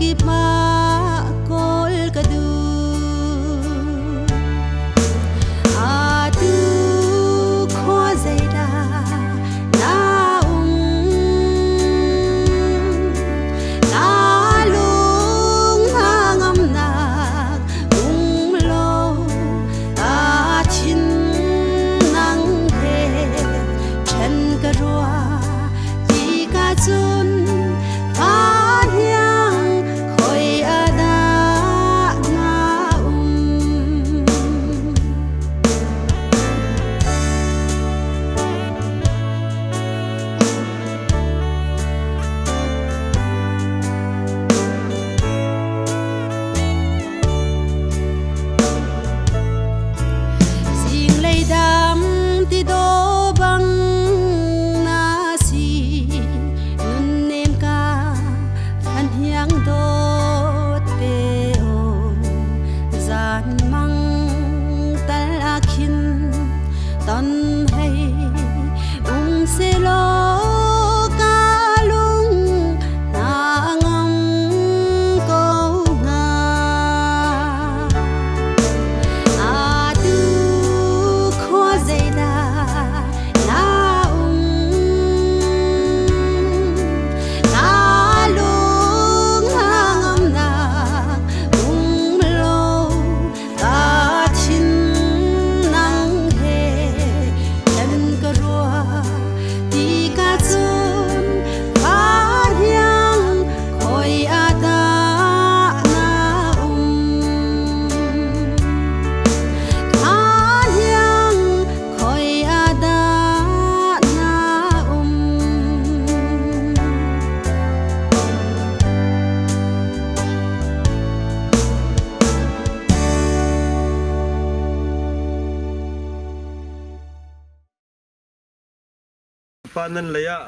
Kip ah kawl ka duh. Atu khua zeidah na um? Na lung hnangamnak um law ka thin nang he ṭhen ka ruah ti ka cun Fahniang khoi ah dah na um? Zinglei dam ti daw bang na si nunnem ka fahniang dawt te aw zan mang tal ah khin ton hei um selaw ka lung hna ngam ko hnga. Atu khua zeidah na um? Na lung hnangamnak um law ka thin nang he then ka ruah ti ka cun fahniang khoi ah dah na um? Fahniang khoi ah dah na um? Pa nan lei ah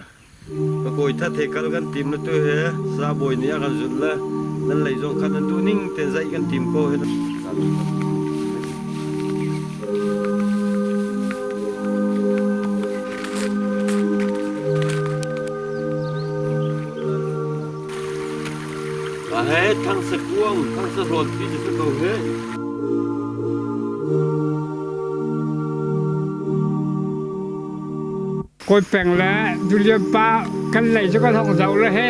ka kawi that he kal kan tim na tu he sa bawi nih a kan zulh le nan lei zong kha nan duh ning ten zaih kan tim ko he. A he thang sa kuang thang sa hrawn pi cu ko he. Kawi peng le dulian pa kan lei cu kan hong zoh le he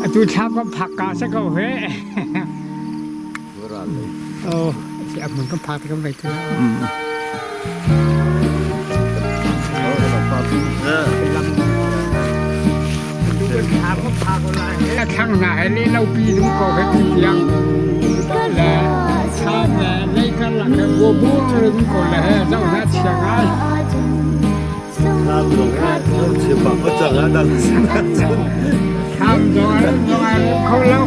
atu thlam kan phak ka si ko he. Oh, si a hmun kan phak kan vei tu. A thlang hna he le lopi dum ko he ti tiang le thlam le lei karlak he buabur dum ko le he zoh hna chia ngai. Thlam zong he chia bak a cang ah dang Thlam zong a zong a kho lo.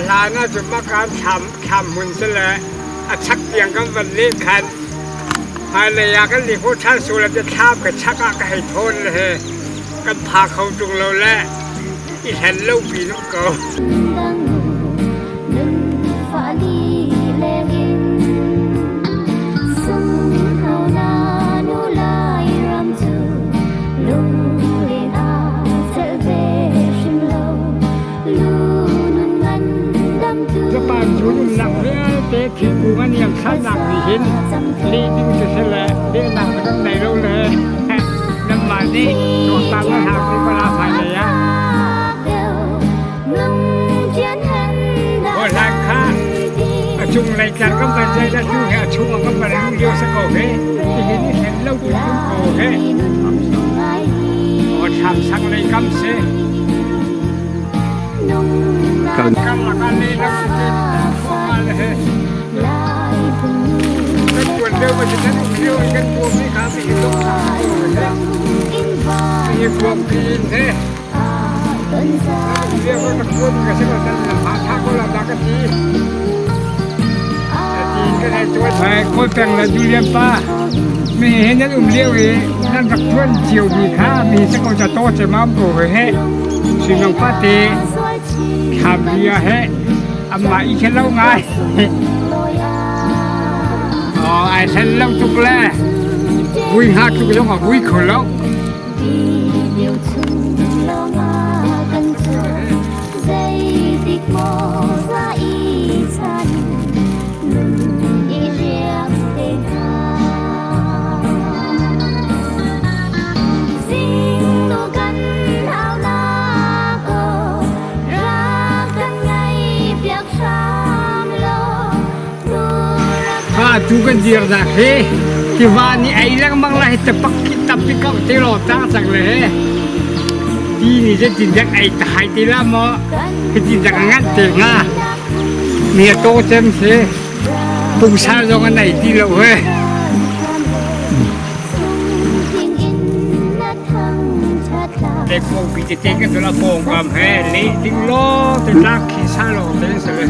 Hlan ah cun makan thlam thlam hmun si le a chak tiang kan van leh khan hmailei ah kan li khawh ṭhan sual ah thlam ka chak ah ka hei thawn le he kan pha kho ṭung lo le i hlen lo pi num ko. Japan cu umnak vialte thingkung an iang thannak nih hin leh ding siseh le lehnak cu kan nei lo le nanmah nih tuaktan nan hak ti pala hmailei ah Hlan kha a cunglei tlar kan van zai la tu he a chung ah kan van luh lio si ko he tihin i hlen lo tu um ko he aw thlam sang lei kam si kam lak ah le lam si ti le he kan tuan lio ma si kan um lio i kan tuam mi kha mi hi dong thlam ko he hi kuam pi in he Kawi peng le Julian pa mi hin nan um lio i Nan rak tuan cio mi kha mi se ko cha to che mam ko he sinong pa te thlam ria he amma i khe lo ngai. Oh, ai sen lo tuk le vui ha tuk zong a vui kho lo. Ha tu kan dir nak hi tiva nih ei lengmang la hi tapak khi tapi kau te lo ta cang le he ti nih zeitin dek ei ta hai ti la maw hitin dek a nganh te hnga mi a to cem si pungsa zong a nei ti lo he. Te kong pi te te ka tu la pong kam he le ding lo te tlak khi sa lo te se le.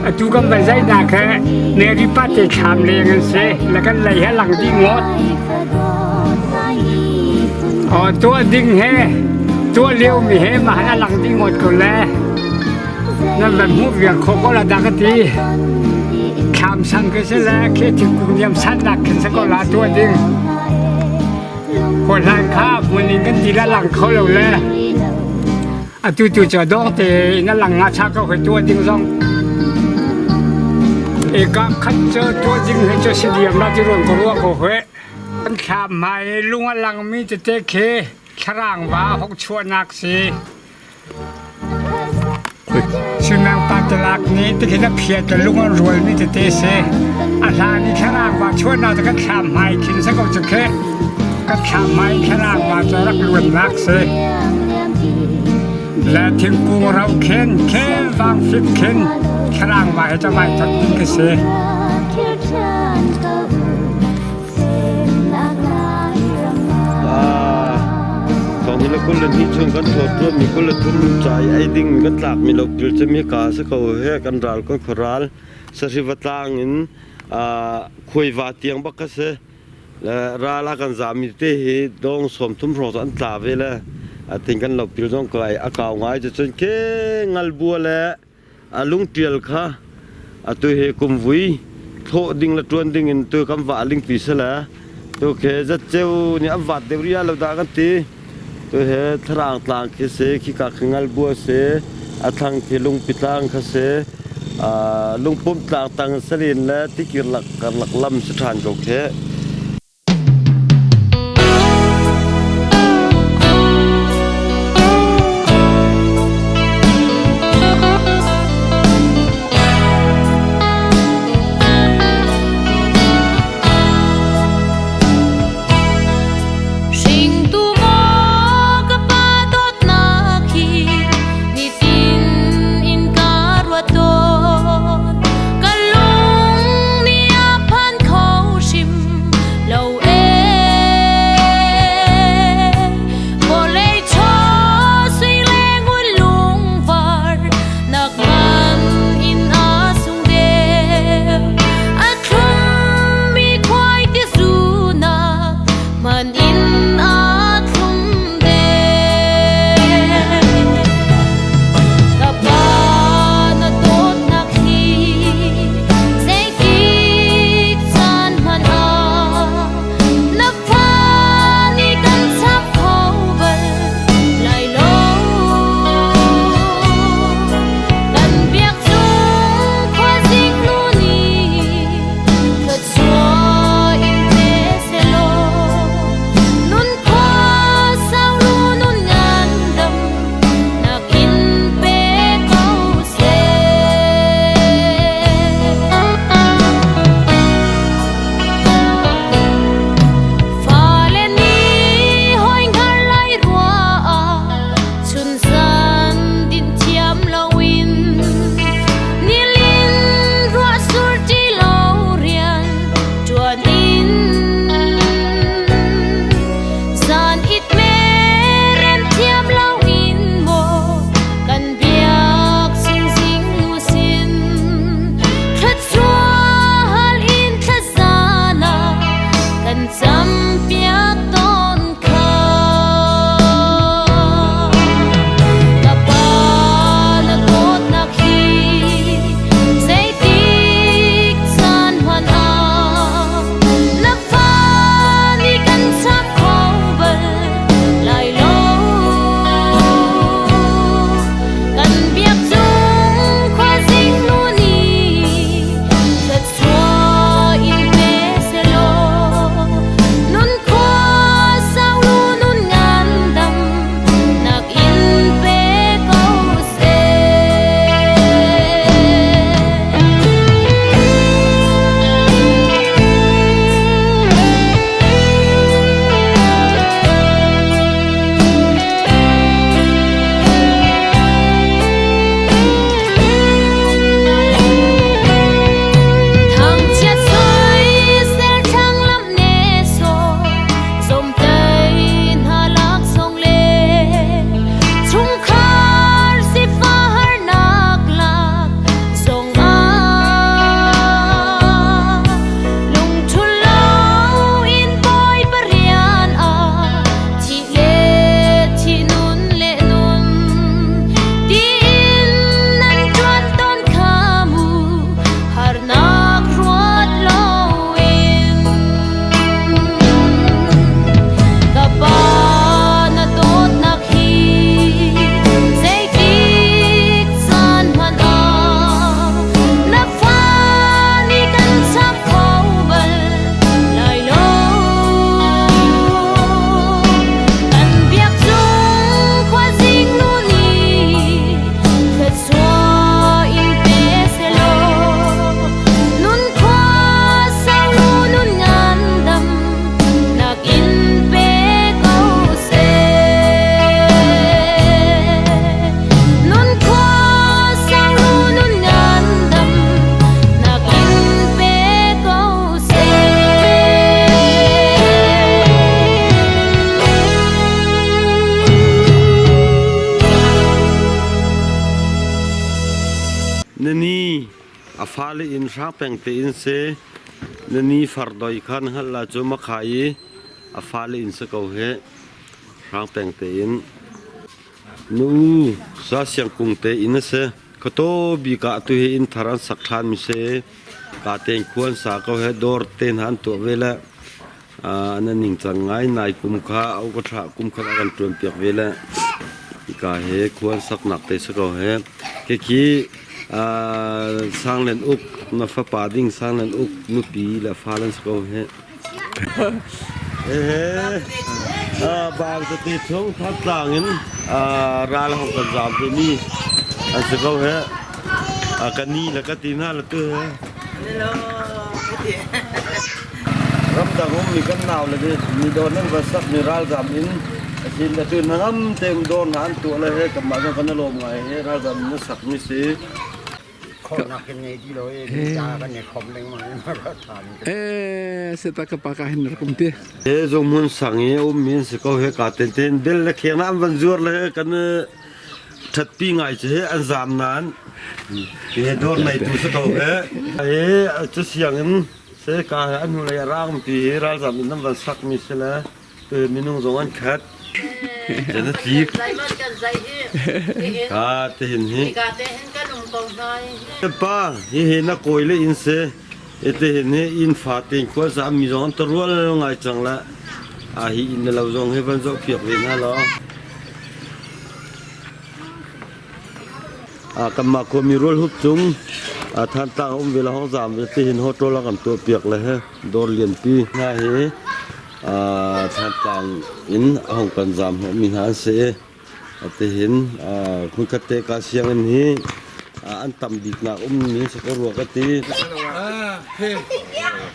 Atu kan van zai nak he Mary pa te thlam leng an si la kan lei he lang ding ngot. Oh tua ding he tua lio mi he ma han lang ding ngot ko le. Nan van hmuh viar kho ko la da ka ti. Thlam sang ke se le khe thingkung niam san nak khin se ko la tua ding. Hlan kha hmun in kan ti la lang kho lo le. Atu tu cu dawng tein a lang nga cha ko hoi tua ding zong. Eka khat cu tua ding he cu si diam la ti ruang ko ruah ko hoi. Kan thlam hmai lung a lang mi tete khi thlarang va hok chuahnak si. Sunang patalak nih tikhin a phiat le lung a rualmi tete si. A hlan i thlarang va chuahnak cu kan thlam hmai khin si ko cu khi. Kan thlam hmai thlarang va cu rak luannak si. Le thingkung ro khin, khel vang fik khin thlarang va he cu vai thot ding khi si. Thawng hi le 22 chung kan thawt ruami 23 ca i ei ding kan tlakmi lo pil cu mi ka si ko he kan ral kan khuaral sahriva tlang in khuaiva tiang bak ka si le ral a kan zami te hi dong 30 hrawng an tla ve le atin kan lo pil zong kai a kau ngai cu cun ke ngal bua le A lungṭial kha atu hi kumvui thlawh ding le ṭuan ding in tu kan vah lingpi si le tu khi zatceu nih an vat deuh rih lo dah kan ti. Tu hi thlarang tlang khi si, khika khi ngalbua si, a thlang khi lungpi tlang kha si, lungpum tlang tang salin le tikir lak karlak lam si ṭhan ko khi. Hringtu maw ka pa dawtnak hi nitin in ka ruat tawn. Ka lung nih a phan kho hrim. fale inn hrang peng tein si na ni far doi kha na hngalh la cu makha i a fale inn si ko he hrang peng tein nu za siang kung te inn a si khuataw bik ah atu hi inn thar an sak ṭhan mi si ka ten khua an sa ko he dawr te hna an tuah ve le na ningcang ngai nai kum kha au ka thlah kum khat a kan ṭuan piak ve le hika he khua an saknak te si ko he khi Sanglen uk na fapa ding Sanglen uk nupi le fa lan si ko he Bang tete chung Thantlang in ral hong kan zam ve mi an si ko he ka ni le ka ti hna le tu he Ramdang ummi kan nau le mi dawr nan va sak mi ralzam in asin le cu hnangam te um dawr hna an tuah le he kanmah zong kan i lawm ngai he ralzam in na sak mi si. Khawmnak kan ngei ti lo i ca kan i khom lengmang i than. Eh, seta ka pa ka hin rak um ti. He zong hmun sang i um mi an si ko he ka ten ten bel le kheng na an van zuar le kan ṭhatpi ngai cu he an zaam nain he dawr nei tu si ko he he cu sianginn se ka he an hnulei a raang pi hi ralzam in an van sak mi si le minung zong an khat jan a tlik ka te hin hi pa hi hi na kawi le in se ete hin hi inn fa tein khua sa mi zong an tarual ngai cang la a hi inn le lo zong hi van zoh piak ve hna law Kanmah khuami rualhup cung Thantlang um ve le hong zaam ve tihin hotel a kan tuahpiak le he dawr lianpi hna hi Thantlang in a hong kan zaam hnawhmi hna an si i tihin hmunkhat te ka sianginn hi an tam biknak ummi si ko rua ka ti.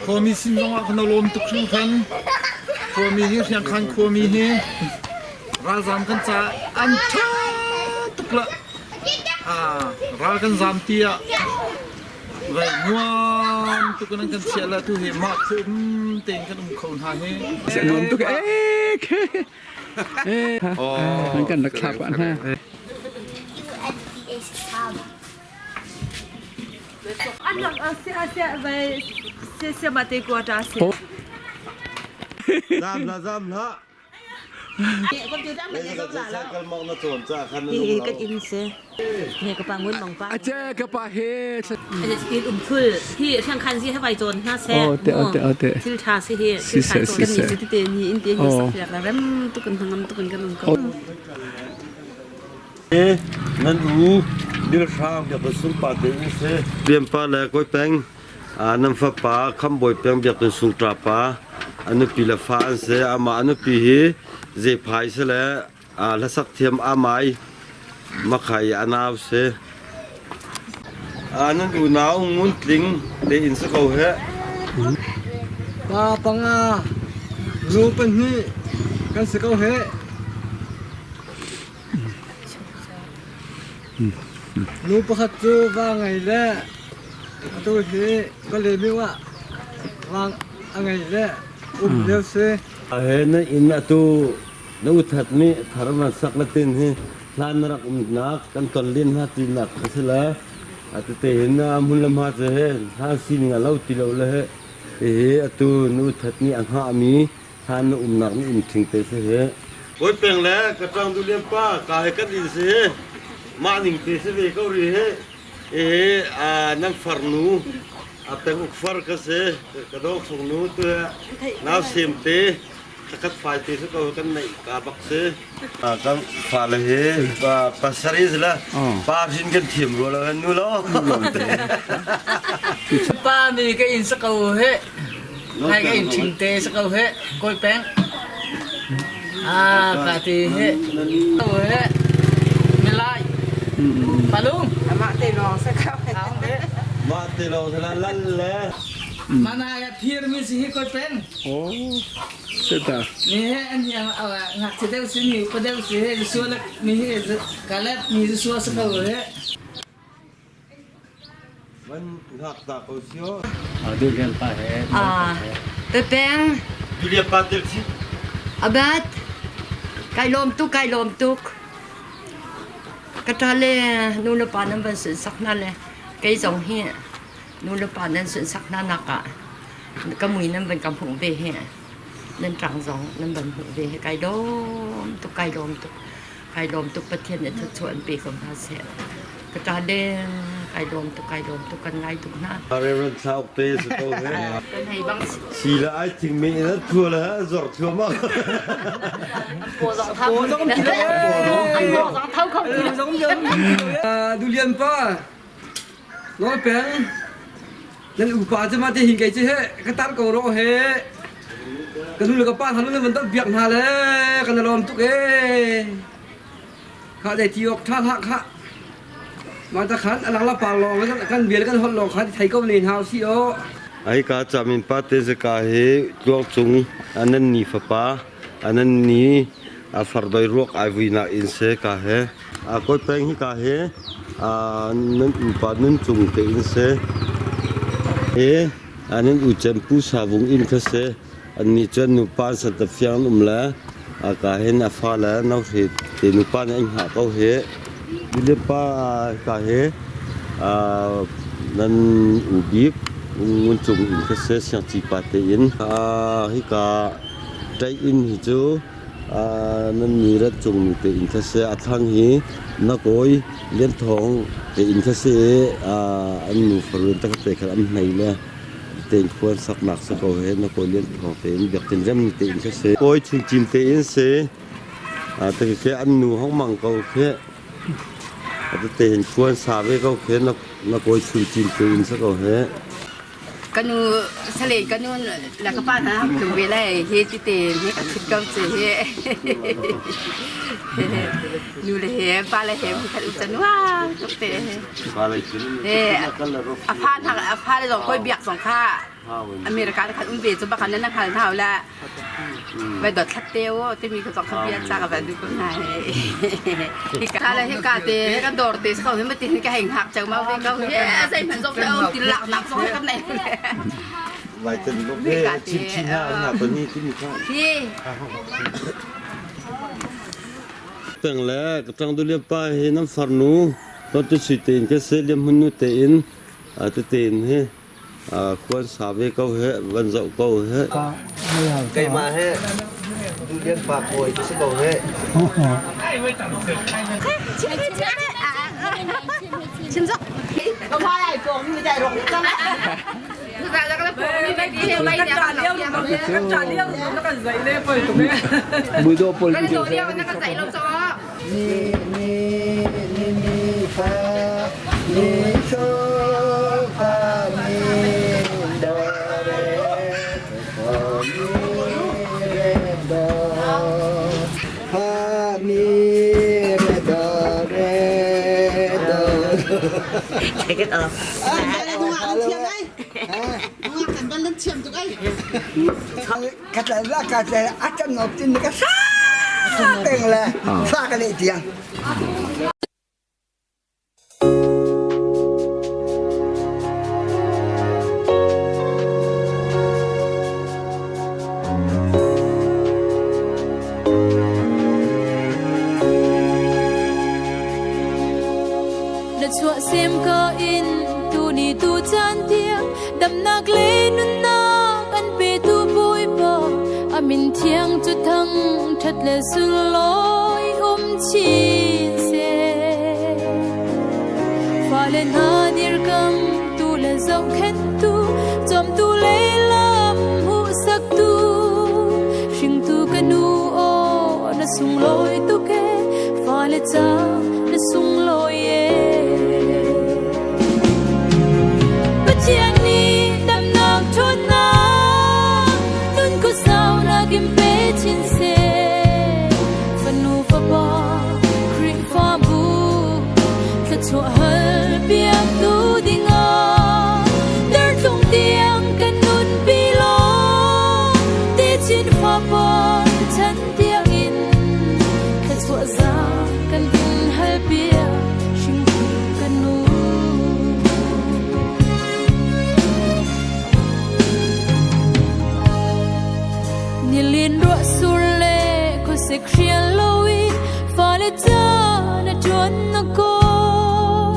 Khuami sin zongah kan lawm tuk hringhran. Khuami hi Hriangkhan khuami hi Ralzam kan caah an ṭha tuk la. Ral kan zam ti ah vai nuam tuk in an kan chiah la tu hi mah khum tein kan um kho hna hi. Nuam tuk eh eh kan rak thlap ah hna. Zam hlah zam hlah. Hi kan inn si. He ka pa ngun mong pa. Ache ka pa he. Thil um thul hi hrang khan si he vai chon hna se. Oh te te te. Thil tha si hi. Si se si se. Kan ni te ni in te hi sak fiak la rem tu kan hangam tu kan kan um ko. Nan u bil hrang biak sung pa te in se. Pian pa le koi peng Nan fapa Khambawi peng Biakinn sung ṭapa a nupi le fa an si. Amah a nupi hi Zephai si le hlasak thiam Amai Makhai a nau si. Nan unau Ngun Tling te inn si ko heh. Pa panga, nu pahnih kan si ko heh. Nu pakhat cu va ngei le atu hi Kalaymyo ah va a ngei le um lio si. He na inn atu na uthat nih thar van sak le tin hi hlan na rak umnak kan ton len hna tinak a si le tete hin hmun le hma cu he hlan sining a lo ti lo le he hihi atu na uthat nih a hngahmi hlan na umnak na inn ṭhing te si hi. Kawi peng le ka ṭang duhlian pa ka he kan inn si hi mah ning te si ve ko ri hi hihi nan farnu a peng uk far ka si ka dawk sung nu tu nau sem te thlakhat fai te si ko kan neih ka bak si kan fale hi pasarih si la pa hrin kan thiam rua lo nu lo pa mi ka in sa ko he Hai ka in ṭhing te si ko heh, kawi peng. Ah, ka ti he. Ko heh. Milai. Palung. Amah te lawng sa ko. Mah te lawng sa lal le. Mana ya phir mi si hi kawi peng. Oh, seta. Ni he an hi ngakchia deuh si mi upa deuh si he sual mi hi kalet mi sual sa ko he. Van hngak ta ko sio. Durian pa he. Ah, pepeng. Durian pa tel chi. Abat. Kai lom tuk, kai lom tuk. Ka ṭa le nu le pa nan van sun sak hna le kei zong hi Nu le pa nan sunhsak hna nak ah ka mui nan van ka hmuh ve hi nan ṭang zong nan van hmuh ve hi kai lawm tuk kai lawm tuk kai lawm tuk Pathian nih thluachuah an pe ko hna seh. Ka ṭa deng kai lawm tuk kai lawm tuk kan ngai tuk hna. Reverend Thlauk te si ko he. Kan hei bang Si la ai thing mi in thua la zor thua ma. Po zong thau Po zong ti lo. Po zong thau kho ti lo. Dulian pa Nawl peng nan upa cu mah te hin kei cu he ka tar ko rawh he ka nu le ka pa hna nu nan van biak hna le kan lawm tuk ee kha dei ti awk tha hlah kha mah ta khan alang la par lawng kan bial kan holh lawng kha thei ko ne hna si aw Ai ka chamin pa te zaka he tluang cung anan ni fapa anan ni a fardoi ruak ai vui na in se ka he A kawi peng hika hi nan upa nunchung tein si. Hi nan ucem Pu Sa Vung inn kha si. Annih cu an nupa an satafiang an um le ka hin a fale nauhri te nupa nih an hngah ko hi. William pa hika hi nan u bik Ngun Cung inn kha si, Siangci pa te inn. Hika ṭaih inn hi cu Nan ni rat cung te inn kha si. A thlang hi na kawi Lian Thawng te inn kha si i an nu faruan te te khan an hnei le tein khua an saknak si ko he na kawi Lian Thawng te in Biak Tin Rem te inn kha si. Kawi Chun Cin te inn si. Te khi an nu hong mang ko khi. Te hin khua an sa ve ko khi na kawi Chun Cin te inn si ko he. Kanu sale kanu la ka pa na tu ve lai he ti te he ka thit ko che he nu le he pa le he khat u chan wa tuk te he a fa na a fa le zong koi biak zong kha America le khat um ve chu bakhan nan hal hau la vai dot thlat te o te mi ka zong kha bia cha ka van du ko na he ka le he ka te he kan dor te ko he ma tin ka heng hak chau ma ve ko he sei man zong te om tin lak nak zong kan nei Vai ten lo he chin chin ha na to ni tin kha hi Peng le ka tang du liam pa hi nam farnu to tu si te in ka se liam hun nu te in a te te in he Khuan sa ve ko he, van zoh ko he. Keimah he durian pa kawi ka si ko he. Chim zok. Ni ni ni ni fa ni so fa mi do re fa mi re do fa mi re do re do. Take it off. Ka tlai a kan op tin ka sa peng le fa ka leh tiang. Na chuah sem ka in tu ni tu caan tiang damnak le nunnak an petu Bawipa a min thiang cu thang ṭhat le sunglawi um chin seh. Fale hna dirkam tu le zohkhenhtu cawmtu le lam hmuhsaktu hringtu ka nu aw na sunglawi tuk e fale ca na sunglawi e. Pathian nih damnak ṭhawnnak nun khuasaunak in pe chin seh. Fanu fapa Khrihfabu thluachuah hal piaktu dingah dartlung tiang kan nunpi law techin fapa chan tiangin thluachuah za kan in hal piak hringtu kan nu. Nilin ruah sur le khuasik hrial loin fale ca na ṭuan na kawl.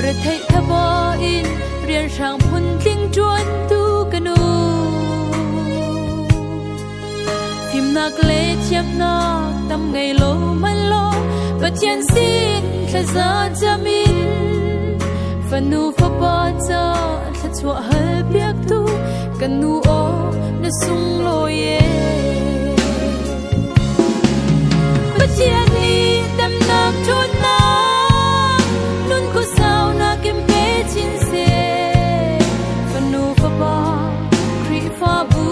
Retheih thaba in Rianhrang phuntling ṭuantu ka nu. Fimnak le thiamnak tam ngei lo hmanh law Pathian sin thlaza cam in fanu fapa ca thluachuah hal piaktu kan nu aw na sunglawi e. Pathian nih damnak ṭhawnnak nun khuasaunak in pe chin seh. Fanu fapa Khrihfabu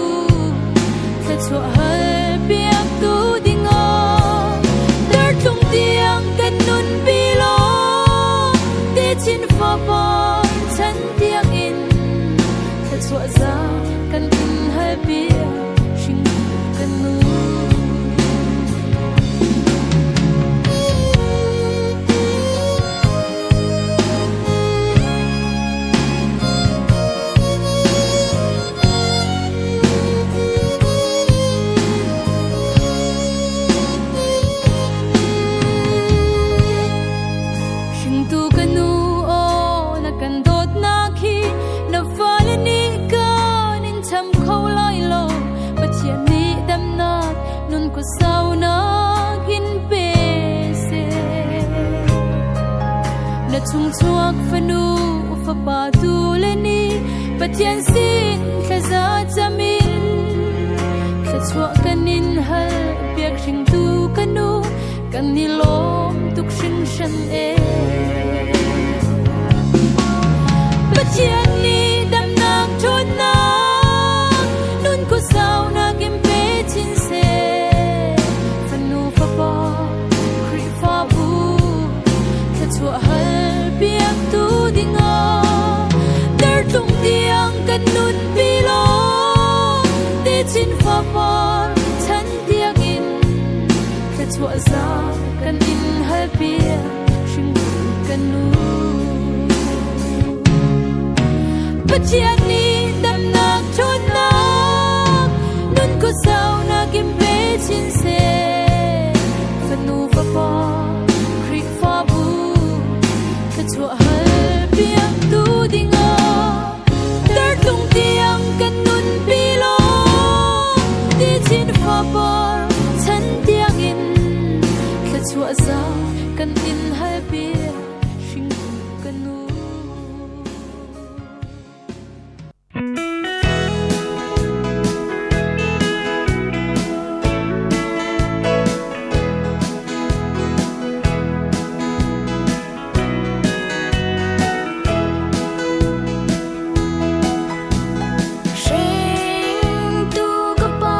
thluachuah hal piaktu dingah dartlung tiang kan nunpi law techin fapa chan tiangin thluachuah za kan in hal piak hringtu kan nu. Hringtu ka nu aw na kan dawtnak hi na fale nih kan in cham kho lai lo. Pathian nih damnak nun khuasaunak in pe seh. Na chungchuak fanu fapa tu le ni Pathian sin thlaza cam in thluachuah kan in hal piak hringtu ka nu kan i lawm tuk hringhran e. Pathian nih damnak ṭhawnnak nun khuasaunak in pe chin seh. Fanu fapa Khrihfabu thluachuah hal piaktu dingah dartlung tiang kan nunpi law techin fapar chan tiangin thluachuah za kan in hal piak hringtu kan nu. Pathian nih damnak ṭhawnnak nun khuasaunak in pe chin seh. Fanu fapa Khrihfabu thluachuah hal piaktu dingah dartlung tiang kan nunpi law techin fapar chan tiangin thluachuah za kan in hal piak hringtu kan nu. Hringtu ka pa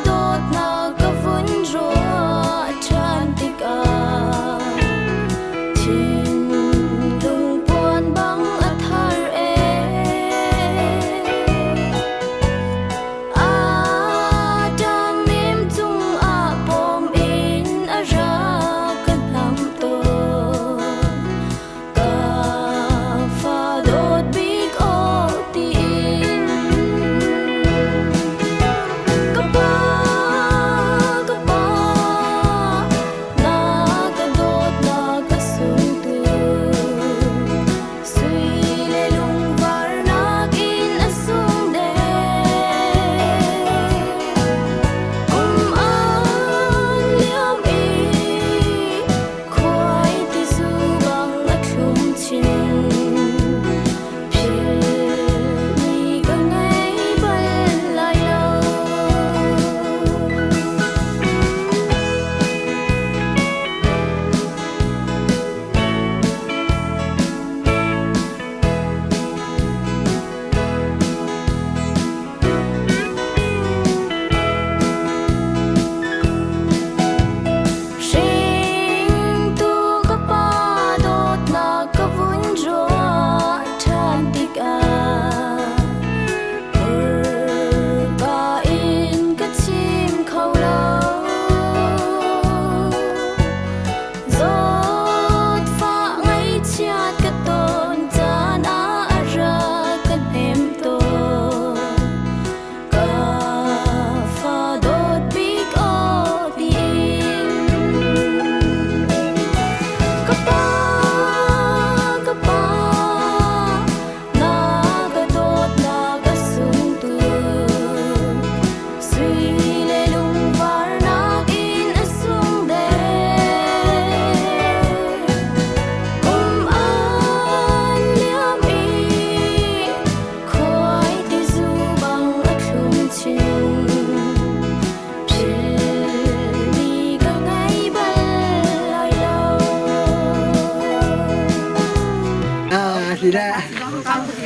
dawtnak ka vun ruah ṭhan tikah.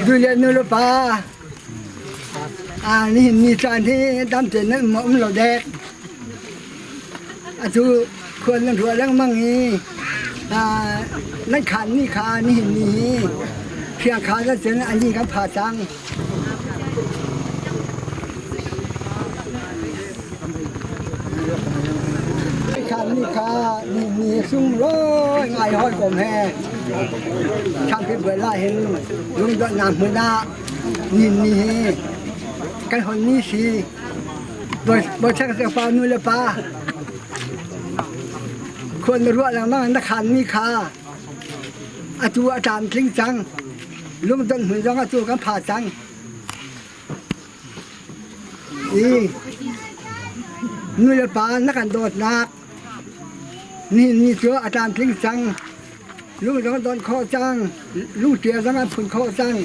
Dule nu le pa nihin ni caan hi dam tein nan um um lo dek. Atu khual nan ruah lengmang i nan khaan ni kha nihin ni hi phiang khaan ahcun a ni kan pha cang. Khaan ni kha nihin ni sunglawi ngai hawikom he Thangpi buai lai hin lungdonhnak hmun ah nihin ni hi kan hon ni si. Bawchak pa nu le pa khual na ruah lengmang na khaan mi kha atu a tlamtling cang. Lungdon hmun zong atu kan pha cang. I nu le pa na kan dawtnak nihin ni cu a tlamtling cang. Lung zong don khawh cang. Lungtia zong an phun khawh cang.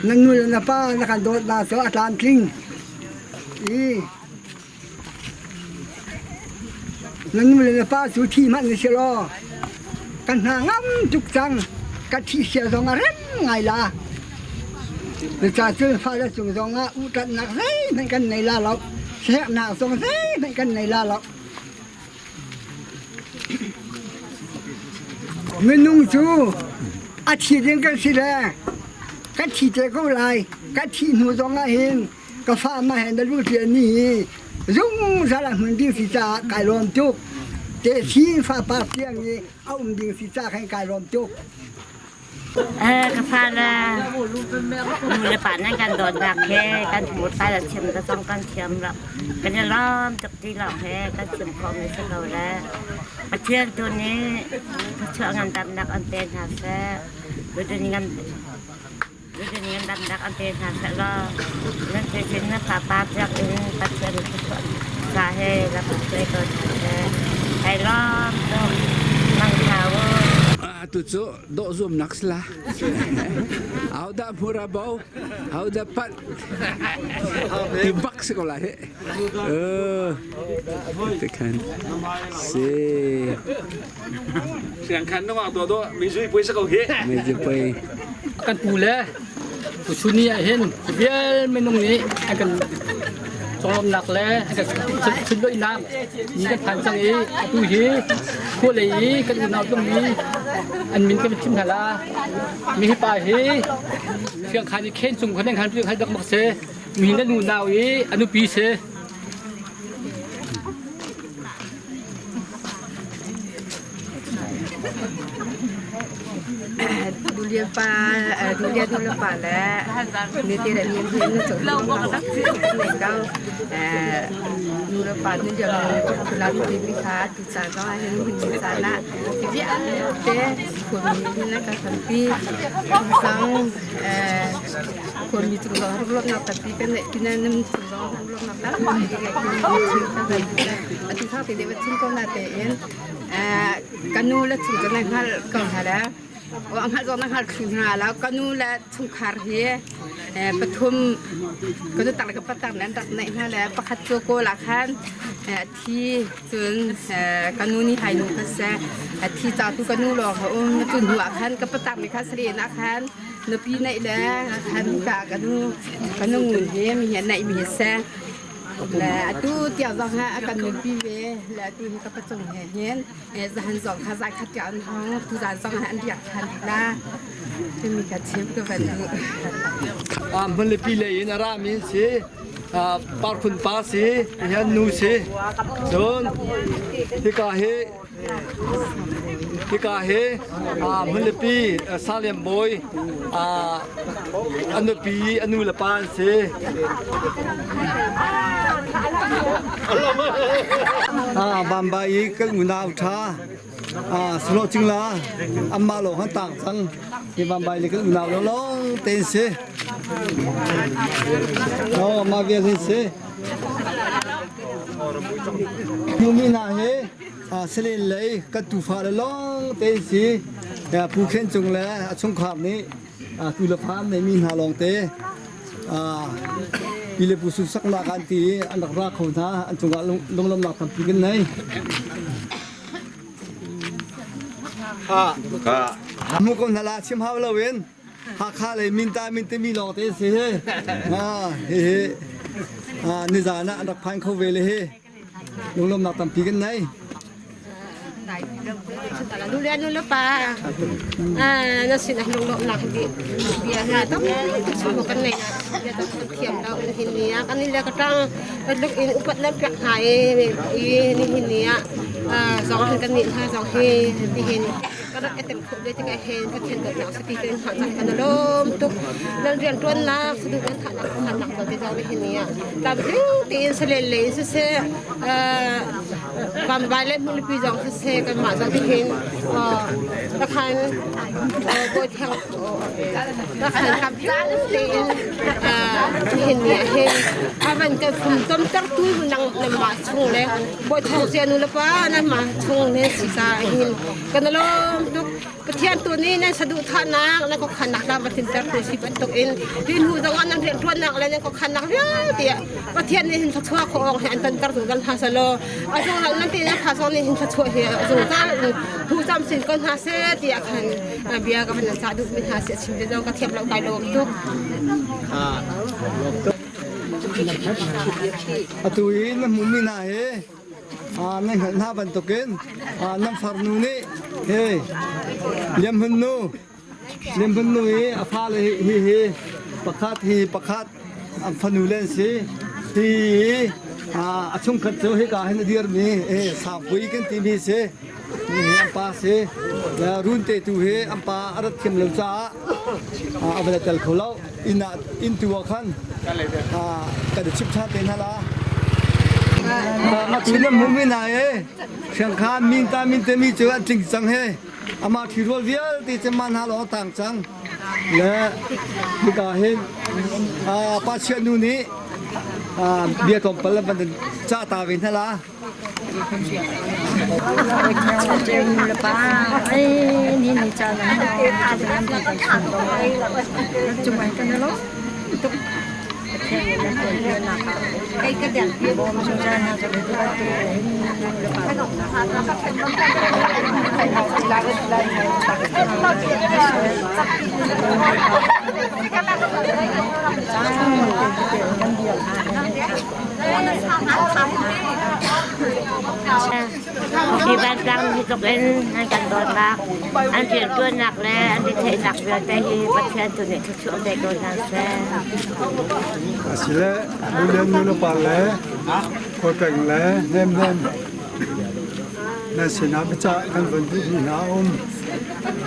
Na nu le na pa na kan dawtnak cu a tlamtling. I Na nu le na pa cu thi hmanh na si law kan hna ngam tuk cang. Ka thih sia zong a rem ngai la. Cucaah fale cung zong ah uhṭanhnak zeihmanh kan nei la lo. Siaherhnak zong zeihmanh kan nei la lo. Minung cu a thi ding kan si le kan thi te ko lai. Kan thih hnu zong ah hin ka fa mah he na lu ṭian ni hi zungzal a hmun ding si caah kai lawm tuk. Te si fa pa tiang i a um ding si ca khan kai lawm tuk. Ka fale nu le pa nan kan dawtnak he kan hmurtai le chim te zong kan thiam lo. Kan i lawm tuk ti lawng he kan chim khawhmi si ko le Pathian tu nih thluachuah ngandamnak an pe hna seh. Ludin ngan Ludin ngandamnak an pe hna seh law nan thilsin na fapa biakinn Pathian thluachuah ca he rak hruai ko hna seh. Kai lawm tuk. Mangtha u. Atu cu dawh zuamnak si la. Ahodah hmur a bo, ahodah panh ti bak si ko lai hi. Tikhan si. Siang khan nungak dawh dawh mizui pui sa ko hi. Mizui pui. Kan pu le tuchun ni ah hin vial minung nih an kan conglawmhnak le an kan sunlawihnak ni kan phan cang i atu hi khua lei i kan unau tlungmi an min kan chim hna la. Mi hi pa hi Fiangkhan i khen chung khan khan khan dak mak se mi hi na nu nau i a nupi se. Dulian pa Dulian nu le pa le nite le niam hi na chok nak nei ko nu le pa nu dia la tu mi kha tu cha zong ah hin hun ni cha na vialte khuami hin na ka tampi sang khuami cung zong ruak nak tampi kan nei pinan nam cung zong ruak nak tampi kan atu thang te de chim ko na te in ka nu le chung cu na hngalh ko hna le wa hngalh zong na hngalh thlu hna lo ka nu le chungkhar hi pathum ka nu tak le ka pa tak nan rak neih hna le pakhat cu kawl ah khan thi cun ka nu nih hai nu ka se thi ca tu ka nu lawng a um cu hnu ah khan ka pa tak nih khan salen ah khan nupi neih le khan ka ka nu ka nu ngun hi mi hi neih mi se Le atu tiang zong ha a kan nunpi ve. Le atu hi ka pacung he hin zahan zong kha zai khat tiang an hong tu zan zong an riak than la. Timi ka chim ka van duh. Hmunlipi lei in a rami an si. Parphun pa si, hian nu si. Cun hika hi Hika hi hmunlipi Salem bawi a nupi a nu le pa an si. Bambai i kan unau ṭha Salo Cingla anmah lawng han tang cang. Hi Bambai le kan unau lawng te an si. Oh, mah vial hin si. Numi hna hi Salen lei kan tufa le lawng te si Pu Khen Cung le a chungkhar nih tu le fa an neimi hna lawng te pi le pu sunsaknak an ti i an rak ra kho hna an cungah lunglawmnak tampi kan nei. Mu ko hna la chim hau lo in. Hakha lei minta min timi lawng te si hi. Hi hi nizan ah an rak phan kho ve le hi. Lunglawmnak tampi kan nei. Nu le nu le pa na sin ah lunglawmnak hi bia hi tam tuk chung kan nei bia tam tuk thiam lo hin ni ah kan le ka tang luk in upat nan pek hna i ni hin ni ah zong hin kan nih hna zong hi ti hin ka rak etem khawh ve tikah hin Pathian dawtnak si ti kan hngalh cang kan lawm tuk nan rian ṭuannak saduh nan thahnak khannak vialte zong ni hin ni ah tlamtling tein salen lei in siseh Vambai le hmunlipi zong siseh kanmah zong tihin rakhan bawi theng rakhan tlamtling tein nihin ni ah hin avan kan fum tomtertu nang nanmah chung le bawi thong cia nu le pa nanmah chung ne si ca hin kan lawm tuk. Pathian tu nih nan saduhthahnak nan khuakhannak lam va tlinter tu si bantuk in hi hnu zong ah nan rianṭuannak le nan khuakhannak vialte ah Pathian nih hin thluachuah khawh awk he an tonter zungzal hna selaw a zungzal nan ti nan tha nih hin thluachuah hi a zungzal in hmu camcin ko hna seh tiah khan bia ka van nan cah duhmi hna si a chim ve zong ka thiam lo kai lawm tuk. Atu i na hmuhmi hna hi nan hngalh hna bantukin nan farnu nih hi Lianhmun nu Lianhmun nu hi a fale hi hi pakhat hi pakhat an fanu le an si hi a chungkhat cu hika hin a dirmi Sangpui kan timi si hi an pa si run te tu hi an pa a rat thiam lo caah a va tel kho lo inn ah inn tu ah khan kan i chim ṭhan te hna la. Atu na hmuhmi hna hi Hriangkhan min ta min temi cu an tling cang he amah ṭhirual vialte cu mah hna lawng tang cang le hika hin pa chiah nu nih bia tlawmpal van cah ta ve hna la. Hi vantlang hi tluk in an kan dawtnak, an rianṭuannak le an retheihnak vialte hi Pathian tu nih thluachuah pe ko hna seh. Asile nulian nulepa le khuapeng le hnemhnem nan sinah biacah kan von duhmi hna a um.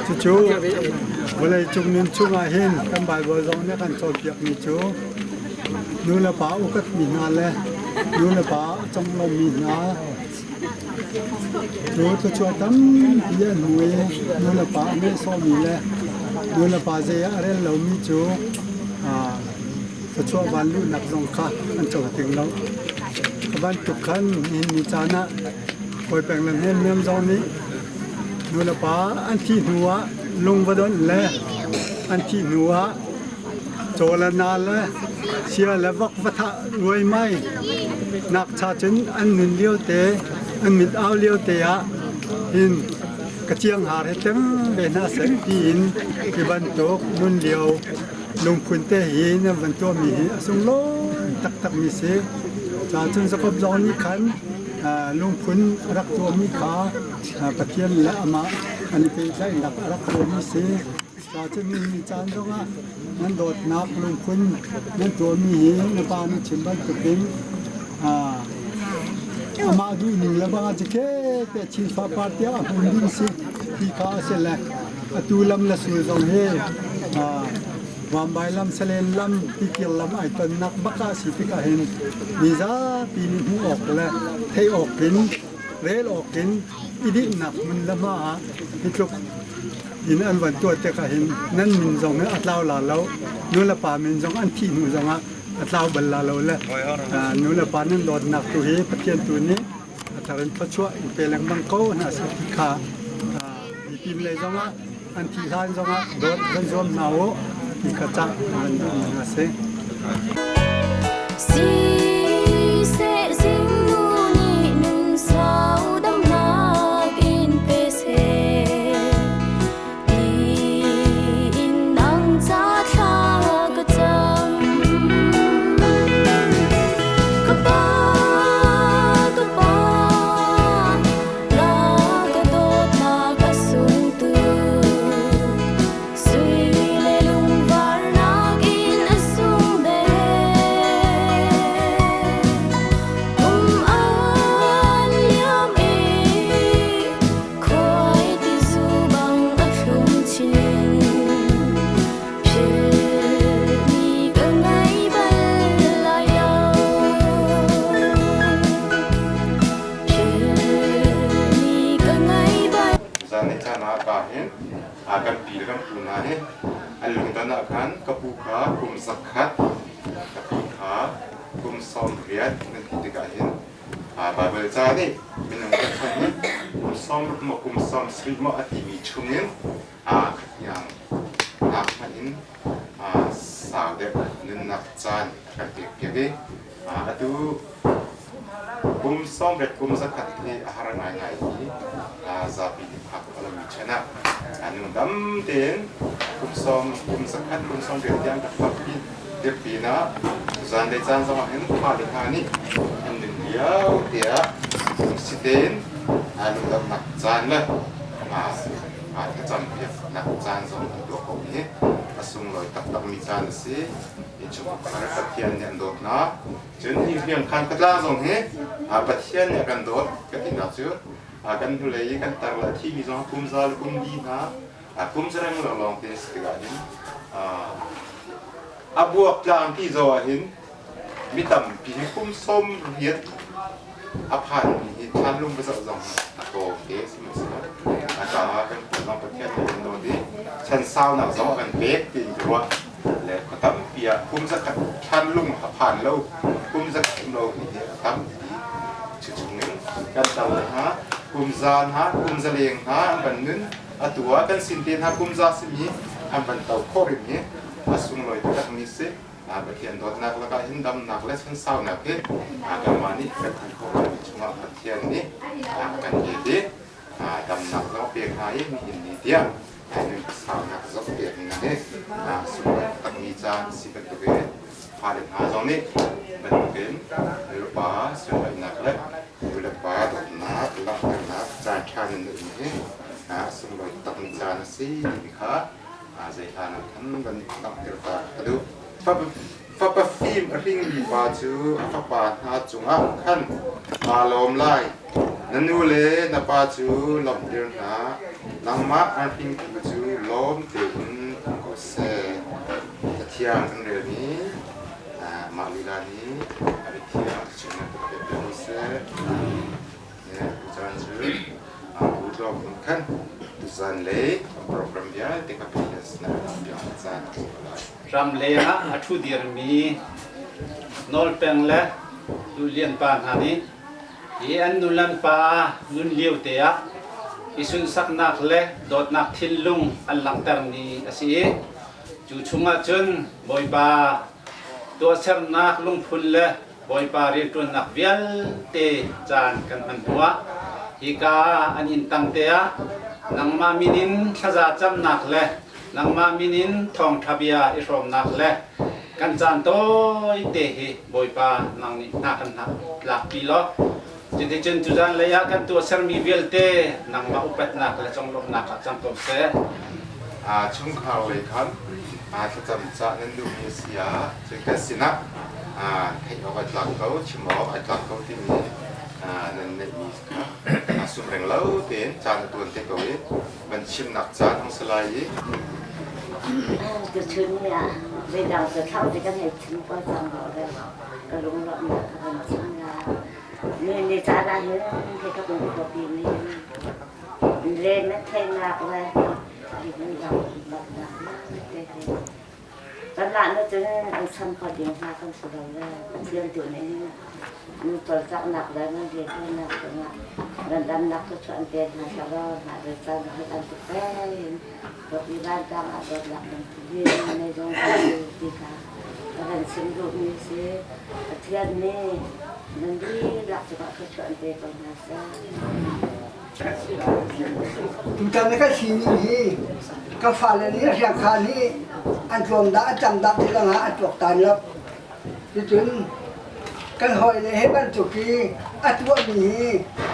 Cucu vawlei cung nun chungah hin kan Baibal zong nih a kan cawnpiakmi cu Nu le pa upatmi hna le nu le pa a conglomi hna cu thluachuah tampi an hmu i nu le pa a nehsawhmi le nu le pa zei ah a rel lomi cu thluachuah vanluhnak zong kha an co ting lo. Ka bantuk khan nihin ni caan ah hawi peng le hnemhniam zong nih nu le pa an thih hnu ah lung va donh le an thih hnu ah Caw le nal le sia le vok va thah luaimai nak cha cun an nun lio te an mit au lio te ah hin ka ciang har he tem ve hna seh tiin hi bantuk nun lio lungphun te hi nan van tuahmi hi a sunglawi taktak mi si. Ca cun Jakob zong nih khan lungphun a rak tuahmi kha Pathian le amah an i pehtlaihnak a rak tuahmi si. Ca cu ni caan zongah nan dawtnak lungphun nan tuahmi hi na pa nih chim bantukin amah duhning le bang ah cike te chin fapar tiah a hmun ding si ti kha a si le atu lam le sul zong hi Vambai lam Salen lam Tikir lam ai tonnak bak ah si tikah hin mi zapi nih hmuh awk le theih awk in rel awk in i dinhnak hmun le hma ah hi tluk in an van tuah tikah hin nan min zong hi a tlau la lo nu le pa min zong an thih hnu zongah a tlau bal la lo le nu le pa nan dawtnak tu hi Pathian tu nih a thar in thluachuah in pe lengmang ko hna seh ti kha mipim lei zongah an thih hlan zongah dawt kan zuam hna u ti kha cah kan duhmi hna si. ah khan ka pu kha kum zakhat, ka pi kha kum 80 nan ti tikah hin Baibal ca nih minung kan chan hi kum 60 maw kum 70 maw a timi chungin khatniang nak hmanh in sau deuh nunnak caan a kan pek piak i atu kum 80 kum 100 hi a har ngaingai i zapi nih phak a lomi chan ah nungdam tein kum sawm kum zakhat kum 80 tiang ka phak pi dirh pinah zanlei caan zongah hin fale hna nih an nun lio tiah lungsi tein lungdamnak caan le thlacam piaknak caan zong an tuah ko i a sunglawi taktakmi caan a si. Innchungkhar Pathian nih an dawt hna. Cun hi hriangkhan khuatlang zong hi Pathian nih a kan dawt ka tinak cu kan hnulei i kan tar le a thimi zong kum za le kum li hna kum zareng lawnglawng te si tikah hin a buak tlang ti zaw ah hin mi tampi hi kum 80 a phanmi hi thlanlung va zoh zong a tlawm te sihmanhsehlaw a caah kan zong Pathian nih kan dawt i chan saunak zong a kan pek tiin ka ruah le khua tampi ah kum zakhat thlanlung a phan lo kum zakhat um lo mi hi a tampi cu chungin kan tar le hna kum za hna kum za leng hna an van nun atu ah kan sin te hna kum za simi an van to khawh rih mi a sunglawi takmi si. Pathian dawtnak lakah hin damnak le chansaunak hi kanmah nih kan ti khawh lomi chungah Pathian nih a kan pek i damnak zong pek hna i nihin ni tiang nun saunak zong pek hna hi sunglawi takmi caan si bantuk in fale hna zong nih bantukin nulepa sunlawinak le nulepa dawtnak langhternak caan ṭha nan um hi sunglawi takmi caan a si timi kha Zei hlan ah khan van langhter ta ka duh. Fapa fim a hringmi pa cu a fapa hna cungah khan aa lawm lai. Na nu le na pa cu lawmhter hna, nangmah an hringtu cu lawm tein um ko seh. Cathiang kan relmi mah lila nih a biathiang chimnak ka pek ko seh. Tucaan cu Utlawk in khan tuzanlei program vialte kha Pathian sinah biak caan a si lai. Ramleng ah a ṭhu dirmi Nawlpeng le Duhlian pa hna nih hi an nu le an pa nun lio te ah i sunhsaknak le dawtnak thinlung an langhtermi a si i cu chungah cun Bawipa tuahsernak lungphun le Bawipa rianṭuannak vialte caan kan hman hnuah hika an inn tang te ah nangmah min in thlaza camnak le nangmah min in thawngṭha bia i hrawmnak le kan caan tawite hi Bawipa nang nih hna kan tlakpi law cuticun tuzan lei ah kan tuahsermi vialte nangmah upatnak le conglawmhnak ah cang ko seh. Chungkhar lei khan thlacam cah nan duhmi a si ah cun kan sinah theih awk ai tlak ko, chim awk ai tlak ko timi nan neihmi kha sum reng lo tein caan a tuan te ko i van chimnak caan hong si lai i Tuchun ni ah zeidang cu thlau ti kan hei chim ko cang lo le ka lunglawmhnak ka van chim la. Ni ni caan ah hin hei ka pum khuapi mi hin le na theinak le Kanmah nih cun an sam kho ding hna kan si lo le Pathian tu nih hin nu cawlcanghnak le nan rianṭuannak cungah ngandamnak thluachuah an pek hna seh law mah le caan hi an tuk tein Dawtmi vantlang ah dawtnak lungthin nei zungzal u ti kha ka van chim duhmi a si. Pathian nih nan dihlak cungah thluachuah an pe ko hna seh. Tutan na kan sining hi ka fale nih Hriangkhan hi an tlawm dah an tam dah ti zongah an tuaktan lo. Cucun kan hawile he bantuk i a tuahmi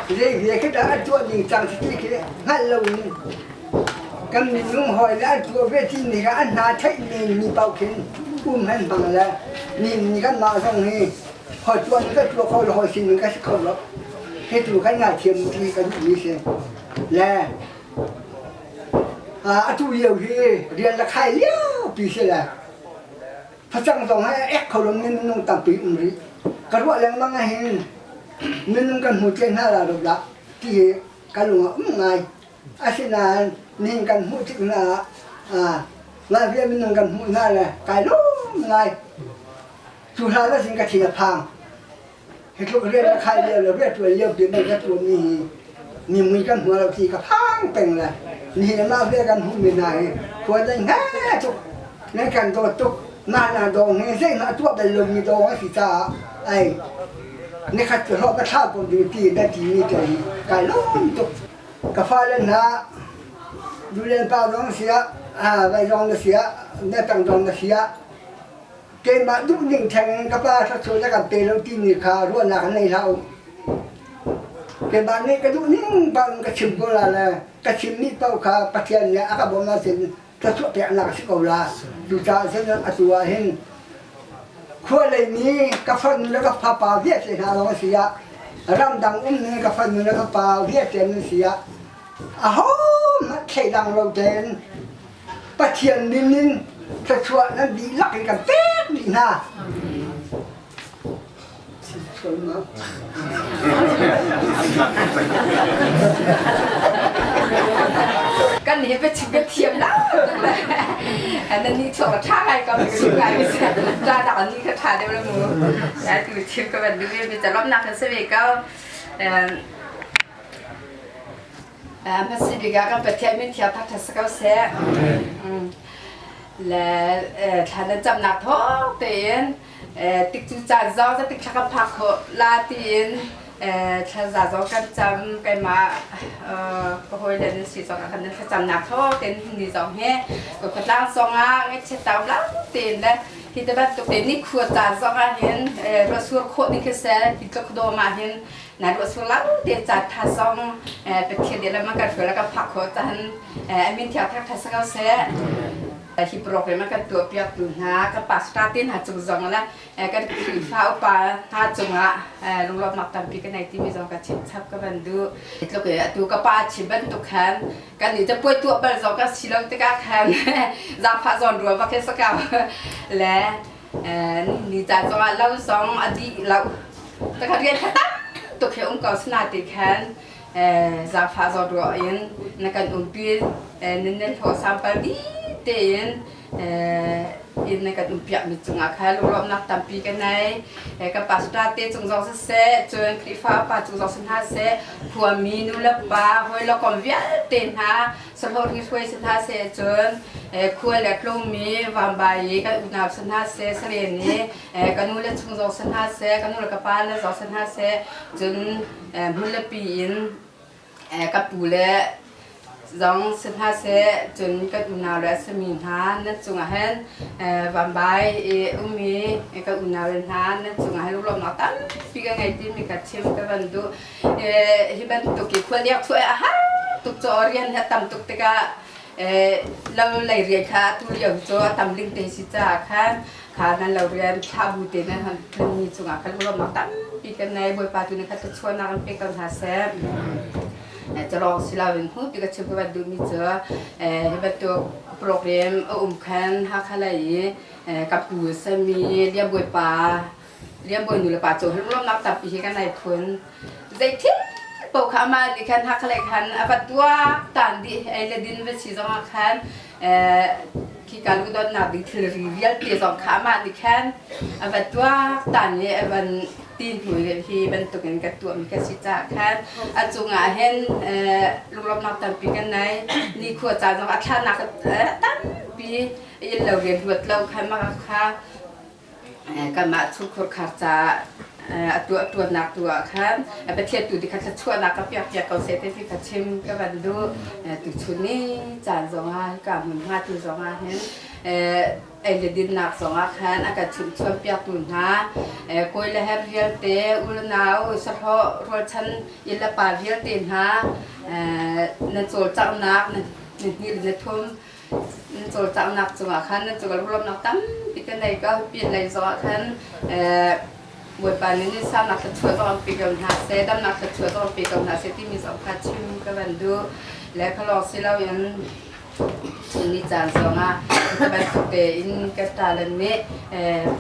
hi zei ve khi dah an tuah ning cang si ti khi hngalh loin kan minung hawile an tuah ve ti ni kha an hna theih men mi paoh khin um han hmang le ni kanmah zong hi Hawi tuah ning kan tuah kho lo, hawi sining kan si kho lo. Hi tu kan ngaithiam ti kan duhmi si. Le atu lio hi rian le khai lio pi si le facang zong hi ek kho lo mi minung tampi um rih. Ka ruah lengmang ah hin minung kan hmu te hna la lo dah ti hi ka lung ah um ngai. Asinain nihin kan hmuh tik hna ah. Laivia minung kan hmuh hna le kai lawm ngai. Cu hlan ah sin ka thin a phang. Hi tluk rian ka khai lio le rian ṭuan lio pi bang ka ṭuan mi hi mi mui kan hmu lo ti ka phang peng le nihin ah mah kan hmuh mi hna hi khua dai nge tuk nan kan dawt tuk mah na dawng hi zeihmah tuah bal lomi dawng a si caah ai nikhat cu hlawh ka thlah ko ding ti na ti mi te hi kai lawm tuk. Ka fale hna dulen pa zong siah vai zong na siah na tang zong na siah keimah duhning theng in ka pa thluachuah na kan pe lo timi kha ruahnak nei hlah u. Keimah nih ka duhning paoh in ka chim ko la le ka chimmi paoh kha Pathian nih a ka bawmh ahcun thluachuah peknak a si ko la. Cucaah cun atu ah hin khua lei mi ka fanu le ka fapa vialte hna lawng a si ah ramdang ummi ka fanu le ka pa vialte an si ah ahohmanh thleidang lo tein Pathian min in thluachuah nan dihlak in kan pek dih hna. Kan nih biachim ka thiam lo. Nan nih chuak ka ṭha ngai ko ka chim ngai mi si. Ṭa dak an nih ka ṭha deuh la mu. Tu chim ka van duh mi ca lawmhnak kan si ve ko. Hmasa bik ah kan Pathian min thiang thangṭhat si ko seh. Le thla nan camnak thawng tein tikcu caan zong zeitik thla kan phak khawh la tiin thlaza zong kan cam keimah ka hawile nan si zong ah kan thlacamnak thawng tein ni zong hi ka khuatlang zong ah ngaihchiat tam lo tein le hi te bantuk te ni khua caan zong ah hin ruahsur khawh ding khi seh hi tluk dawm ah hin na ruahsur lo te caan tha zong Pathian nih lam kan hruai le kan phak khawh caan a min thiang thangṭhat si ko seh. Hi program a kan tuahpiaktu hna kan pastor te hna cung zong le kan Khrihfa upa hna cungah lunglawmhnak tampi ka nei timi zong ka chim chap ka van duh. Tluk i atu ka pa chim bantuk khan kan nih capuai tuah bal zong kan si lo tikah khan zaangfah zawn rual bak hi si ko. Le ni caan zongah lo zong a dih lo. Takhat rian kha tam tuk he um ko sina ti khan zaangfah zawn ruah in na kan umpi nan nan hlawh sampal dih tein in na kan umpiak mi cungah khan lunglawmhnak tampi ka nei. Ka pastor te cung zong siseh, cun Khrihfa upa cung zong si hna seh, khuami nu le pa, hawi le kom vialte hna sahlawh hruai si hna seh, cun khua le tlungmi vambai i kan unau si hna seh, saren i ka nu le chung zong si hna seh, ka nu le ka pa le zong si hna seh, cun hmun le pi in ka pu le zong si hna seh, cun kan unau le a simi hna nan cungah hin vanbai i ummi kan unau le hna nan cungah hin lunglawmhnak tampi ka ngei timi ka chim ka van duh. Hi bantuk i khualiak chuah a har tuk cu rian he tam tuk tikah lo lei rian kha atu lio cu a tam ling te si caah khan kha nan lo rian thla bu te nan han mi cungah khan lunglawmhnak tampi kan nei. Bawipa tu nih khan thluachuahnak an pe ko hna seh. Calawng si loin hmu ti ka chim ka van duhmi cu hi bantuk program a um khan Hakha lei i ka pu sami Lianbawipa Lianbawi nu le pa cu lunglawmhnak tampi hi kan nei phun. Zeithil paoh kha amah nih khan Hakha lei khan a va tuak tan dih ei le din va si zongah khan khika lungdonnak ding thilri vialte zong kha amah nih khan a va tuak tan i a van ti hnu hi bantukin kan tuahmi kan si caah khan a cungah hin lunglawmhnak tampi kan nei. Nikhua caan zong a thlanak tampi inn lo rian ruat lo khan mah kha kanmah chungkhur khar caah a tuah tuannak tu ah khan Pathian tu ti kha thluachuahnak ka piak piak ko seh ti kha chim ka van duh. Tuchun ni caan zongah hika hmunhma tu zongah hin ei le dinnak zongah khan a kan chumhchuan piaktu hna kawi le her vialte u le nau sahlawh rualchan inn le pa vialte hna nan cawlcanghnak nan hni le na thum nan cawlcanghnak cungah khan nan cungah lunglawmhnak tampi ka nei ko pin lei zongah khan Bawipa nih ni saunak thluachuah zong an pe ko hna seh damnak thluachuah zong an pe ko hna seh timi zong kha chim ka van duh le kha lawng si loin. Chun ni caan zongah bantuk tein ka ṭale nih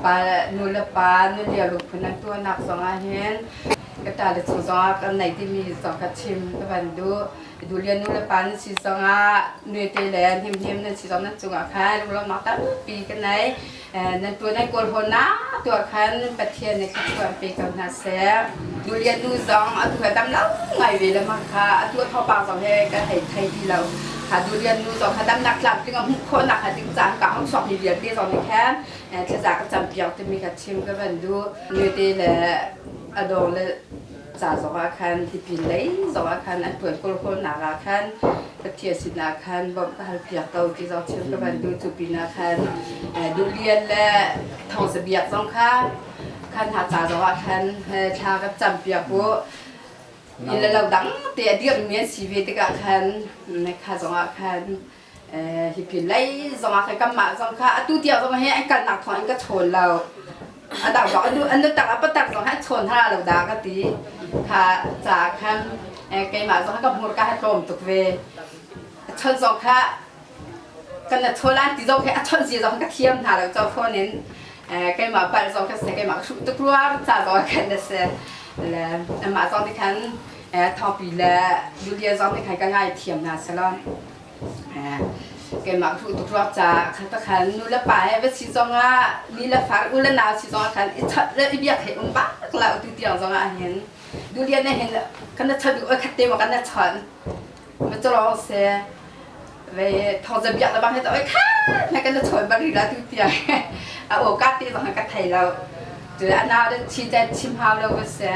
pa nu le pa nu lio lungphun an tuahnak zongah hin ka ṭale chung zongah kan nei timi zong ka chim ka van duh. Duhlian nu le pa nan si zongah nuete le hnemhnem nan si zong nan cungah khan lunglawmhnak tampi ka nei. Nan tuan nan kawl hawnnak tuah khan Pathian nih thluachuah pe ko hna seh. Duhlian nu zong atu he dam lo ngai ve le mah kha atu a thawngpang zong he kan hei thei ti lo. Kha duhlian nu zong kha damnak tlamtling a hmuh khawhnak kha ding caan ka hong chuakmi vialte zong nih khan thlaza ka campiak timi kha chim ka van duh. Nuete le a dawng le ca zongah khan tipil lei zongah khan an tuan kawlhawlnak ah khan Pathian sinah khan bawmh ka hal piak ko ti zong chim ka van duh. Cu pinah khan duhlian le thawngsa biak zong kha khan hna ca zongah khan thla ka cam piak u. Inn le lo dang te a dirhmi an si ve tikah khan kha zongah khan hi pin lei zongah khan kanmah zong kha atu tiang zong hi an kalnak thawng in ka chawn lo. A dang zong an nu tak a patak zong an chawn hna lo dah ka ti. Kha ca khan keimah zong ka hmurka ha tlawm tuk ve. A chawn zong kha kan na chawn an ti zong khi a chawn zia zong ka thiam hna lo cho phone in keimah palh zong ka se keimah hruh tuk rua ca zong khan na se le amah zong nih khan thawngpi le dulia zong nih khan ka ngai thiam hna salon. Keimah ka hruh tuk ruak ca kha ta khan nu le pa he va si zongah ni le far u le nau si zongah khan i chawnh le i biak he um bak la tu tiang zongah hin dulian ne hin kan na chawnh oi khat te ma kan na chawnh ma cholong se ve thong za biak le bang he ta oi kha na kan na chawn bak ri la tu tiang a o ka te zong ka thei lo. Cun a nau le chin te chim hau lo va si.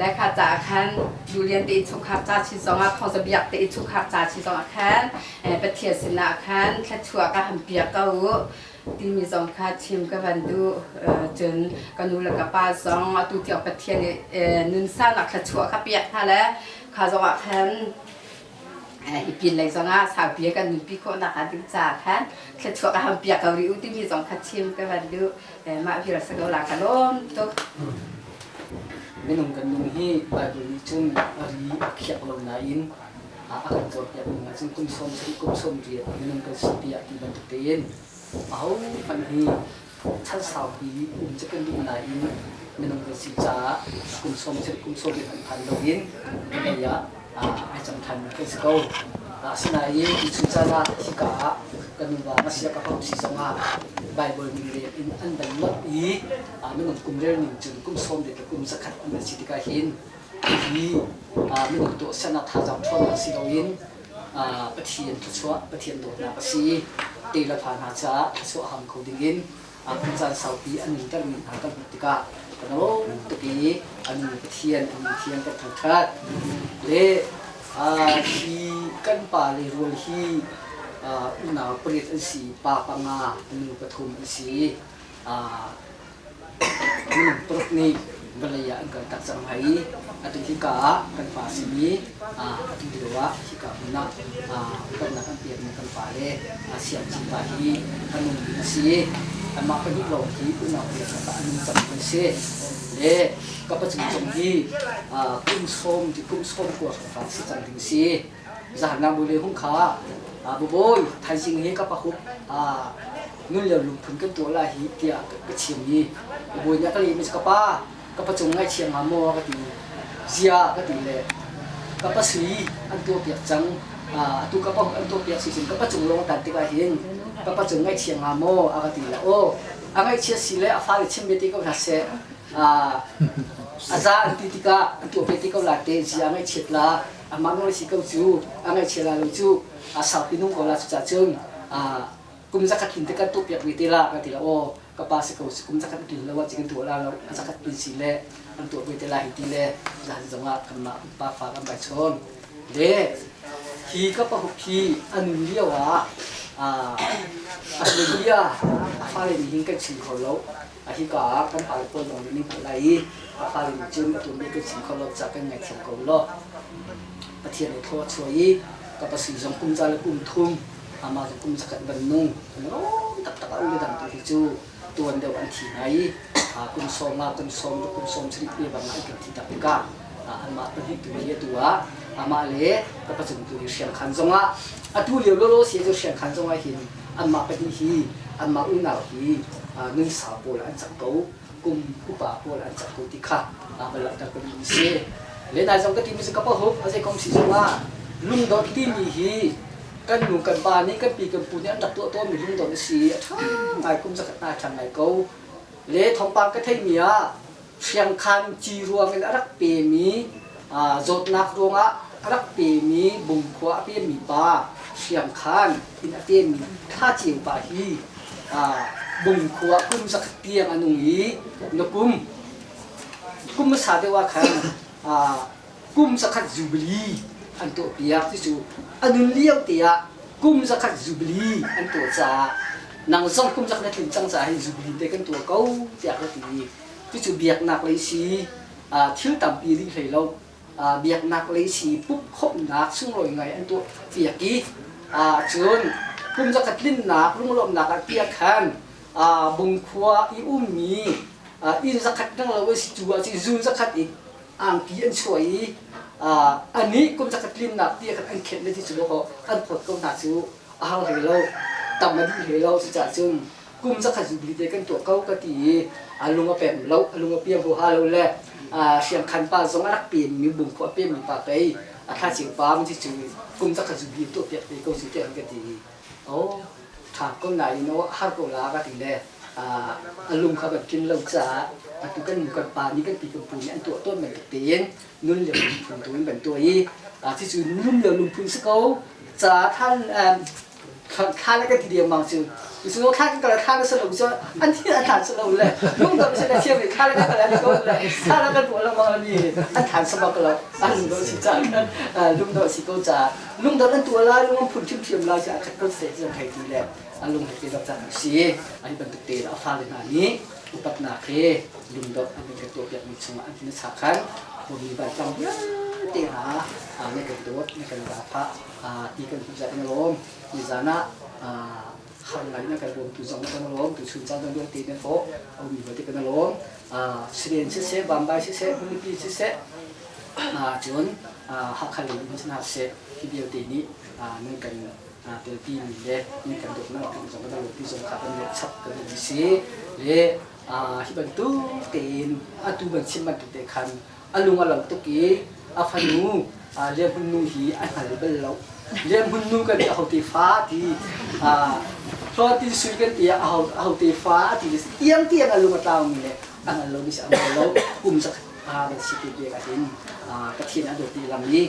Le kha ca khan dulian te innchungkhar ca chin zongah thawngza biak te innchungkhar ca chin zongah khan Pathian sinah khan thluachuah ka han piak ko u timi zong kha chim ka van duh. Cun ka nu le ka pa zong atu tiang Pathian nih nunsanak thluachuah kha piak hna le kha zongah khan Hi pin lei zongah saupi kan nunpi khawhnak hnga ding caah khan thluachuah ka ham piak ko rih u timi zong kha chim ka van duh. Mah vial sa ko la ka lawm tuk. Minung kan nung hi Bible nih cun a ri a khiak lo nain a kan cawnpiak ning ahcun kum 70 kum 80 minung kan si tiah ti bantuk tein ahohmanh hi chan saupi um cu kan duh nain minung kan si caah kum 70 kum 80 an phan loin vawlei ah ai cang ṭhanmi kan si ko. Asinain tuchun caan ah hika ah kan nuva Masia ka hau si zongah Baibal ning rel in an van lonh i minung kum rel ning cun kum 80 le kum 100 an van si tikah hin hi minung tuahsernak thazaang ṭhawnnak si loin Pathian thluachuah, Pathian dawtnak a si i te le fa hna caah thluachuah ham kho dingin kum caan saupi a nuntermi hna kan hmuh tikah kan lawm tuk i a nu Pathian a min thiang kan thangṭhat. Le hi kan pa le rual hi unau pariat an si, pa panga, nu pathum an si. Minung paruk nih vawlei ah an kaltak cang hna i atu hika ah kan pa simi atu lio ah hika hmun ah upatnak an pekmi kan pa le siangcin pa hi a nungmi a si i anmah pahnih lawng hi unau pek lakah a nung cangmi an si. Le ka pacung zong hi kum sawm kum sawm kua hrawnghrang si cang ding a si. Zahannak bu le hung kha bubawi thaizing hi ka pahup nun lio lungphun kan tuah lai hi tiah ka chim i bawi nih a ka lehmi cu ka pa ka pacung ngaihchia hnga maw ka ti zia ka ti le ka pa sui an tuahpiak cang atu ka pahup an tuahpiak si cun ka pacung lawng tan tikah hin ka pacung ngaihchia hnga maw a ka ti le aw a ngaihchia si le a fale chim ve te ko hna seh a za an ti tikah an tuah ve te ko la te zia ngaihchiat la amah nawl si ko cu a ngaihchia la lo cu a saupi nung ko la cucaah cun kum zakhat tlin te kan tuahpiak ve te la ka ti la aw ka pa si ko kum zakhat tlin lo ah ci kan tuah la lo a zakhat tlin si le an tuah ve te la hi ti le zan zongah kanmah pa fa kan bai chawn le hi ka pahup hi a nun lio ah a nun bia a fale nih hin kan chim kho lo. A hika ah kan pale pawl zong nih ning hngalh lai i a fale nih cun atu nih kan chim kho lo caah kan ngaithiam ko law. Pathian nih thlua a chuah i ka pasui zong kum za le kum thum amah zong kum zakhat van nung kan lawm taktak a ule dang tu hi cu tuan deuh an thi hna i kum sawm ah kum sawm kum sawm sarih te bang ah an kan thi tak tikah. Anmah pahnih tu hi atu ah amah le ka pacung tu hi Hriangkhan zongah atu lio lawlaw si cu Hriangkhan zongah hin anmah pahnih hi anmah unau hi nun sau pawl an cang ko kum upa pawl an cang ko ti kha va langhter ka duhmi si. Le nai zong ka timi cu ka pahup a zeikom si zongah lungdot timi hi kan nu kan pa nih kan pi kan pu nih an rak tuah tawnmi lungdot a si a ṭha ngai kum zakhat hna a ṭha ngai ko. Le thawngpang ka theihmi ah Hriangkhan ci ruangin a rak pemi zawtnak ruangah a rak pemi Bungkhua a pemi pa Hriangkhan in a pemi Thla Ceu pa hi Bungkhua kum zakhat tiang a nung i na kum kum hmasa deuh ah khan kum zakhat jubilee an tuahpiak. Cucu a nun lio te ah kum zakhat jubilee an tuah caah nang zong kum zakhat na tlin cang caah hin jubilee te kan tuah ko tiah ka ti. Cucu biaknak lei si thil tampi rih hlei lo. Biaknak lei si pumhkhawmhnak sunglawi ngai an tuah piak i cun kum zakhat tlinnak lunglawmhnak ah tiah khan Bungkhua i ummi inn zakhat dang lo si cu ah zun zakhat i angki an chuah i anih kum zakhat tlinnak ti khan an khenh le ti cu lo an phawt ko hna cu a har hlei lo tam a dih hlei lo. Cucaah cun kum zakhat zubili te kan tuah ko ka ti i a lung a pem lo, a lung a piam huaha lo le Hriangkhan pa zong a rak pemmi Bungkhua a pemmi pa pei a thla ceu pa mun cu kum zakhat zubili tuah piak te ko cu tiah ka ti. Oh ṭha ko nain aw har ko la ka ti le a lung kha kan tlin lo caah atu kan nu kan pa nih kan pi kan pu nih an tuah tawn bantuk tein nun le lungphun tu in kan tuah i cucu nun le lungphun si ko ca than thla le kan ti dengmang cu cu thla kan kal thla na si lo cu an thi an than si lo le lung dam si le thiam thla le kan kal an ko le thla le kan tuah lengmang ni an than sabak lo an lung do si ca kan lung do si ko ca lungdot an tuah lai lung an phun ṭhiamṭhiam lai cu a khat ko seh zong hei ti le a lung hei ti dok caan si ai bantuk te a fale hna nih upatnak he lungdot an kan tuahpiakmi chungah an tin a khan khuami vantlang vialte hna na kan dawt na kan zaangfah ti kan hmuh zat in lawm nizan ah har ngai na kan bawmtu zong kan lawm tu chun caan vialte na fawh omi vialte kan lawm Siren siseh Bambai siseh Hmunipi siseh cun Hakha lei in hna seh hi vialte nih nan kan telpi mi le nan kan dawtnak zong kan lawmpi zong kha kan lawh chap kan duh si le hi bantuk tein atu ban chim bantuk te khan a lung a lo tuk i a fanu Lian Hmun nu hi a hngal bal lo. Lian Hmun nu kan ti aho te fa ti Hlaw Tin Sui kan ti aho te fa ti tiang tiang a lung a tlau mi le a hngal lo mi si a hngal lo kum zakhat van si te bek ahhin Pathian a dawt ti lam i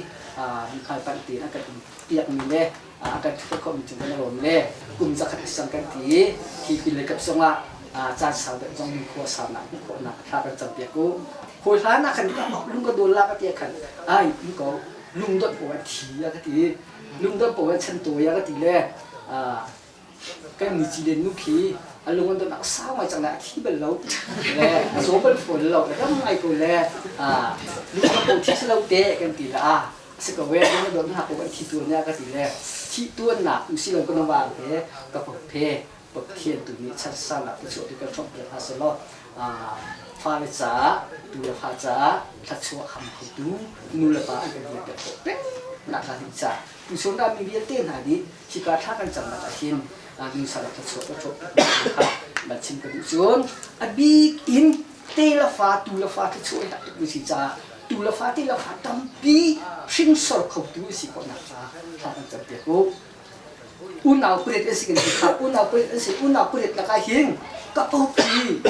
mikhal panh tein a kan um piak mi le a kan thut khawh mi cung kan lawm le kum zakhat sang kan ti i hi pin le kap zongah caan sau deuh zong khua saunak hmuh khawhnak thla kan cam piak u. Hawi hlan ah khan lung ka dawl la ka ti khan ai um ko lung dot po an thi a ka ti lung dot po an chan tawi a ka ti le kan ni ci len nu khi a lung an dot nak sau ngai cang na a thi bal lo le a zaw bal fawn lo le ram ngai ko le lung ka po thi si lo te kan ti la a si ko we lung dot na ko kan thi tuan ya ka ti le thi tuan nak tu si lo ka na wang he ka po phe Pathian tu nih chansanak te chuah tu kan hrawmh piak hna selaw fale caah tu le fa caah thluachuah ham khotu nu le pa an kan dirpiak khawh peng nak hnga ding caah tuchun dah mi vialte hna nih hika thla kan camnak ah hin nungsal thluachuah ka hrawmh kha van chim ka duh. Cun a bik in te le fa tu le fa thluachuah hi tuk si caah tu le fa te le fa tampi hringsor khotu si khawh nak hnga thla kan campiak u. Unau pariat an si kan ti kha unau pariat an si unau pariat lakah hin ka pawpi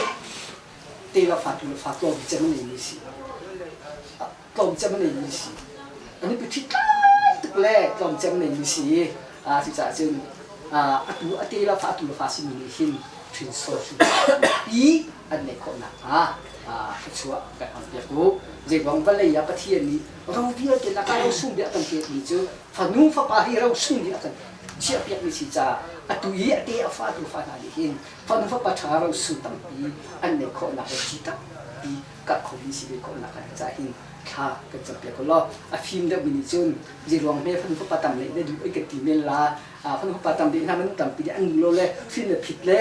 te la fa tu le fa tlawm cem an nei mi si tlawm cem an nei mi si an i ṭhit tuk le tlawm cem nei mi si a cucaah cun atu a te la fa atu le fa simi nih hin hrinsor pi an neih khawh nakhnga thluachuah kan hmang piak u. Zeiruang vawlei ah Pathian nih ro vialte lakah ro sung bik a kan pekmi cu fanu fapa hi ro sung bik a kan chiahpiakmi si caah atu i a te a fa tu fa hna nih hin fanu fapa ṭha ro sung tampi an neih khawhnak le ci tampi. karh khomi si ve khawh nak ca hin thla kan campiak ko law. A fim deuhmi nih cun zeiruang hme fanu fapa tam le na duh ai kan ti men la. Fanu fapa tam deuh hna man tampi nih an lo le hrin le phit le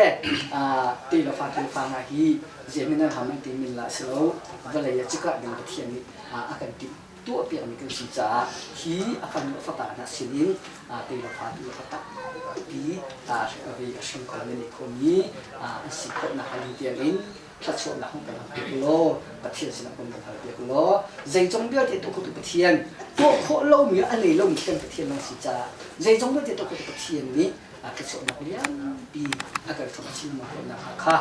te le fa te fa nga hi zeimin nan ham an ti men la. Si lo, vawlei ah cikah ding Pathian nih a kan timh tuah piakmi kan si caah hi a fanu a fapa hna sinin te le fa tu le fa tampi a hring kho le nei khomi an si khawh nak ding tiang in thluachuahnak hung kan hal piak law, Pathian sinah kan van hal piak law. Zeizong vialte tuah khotu Pathian, tuah khawh lomi a nei lomi kan Pathian lawng si caah zeizong vialte tuah khotu Pathian nih thluachuahnak lianpi a kan hrawmh chin lengmang ko nak kha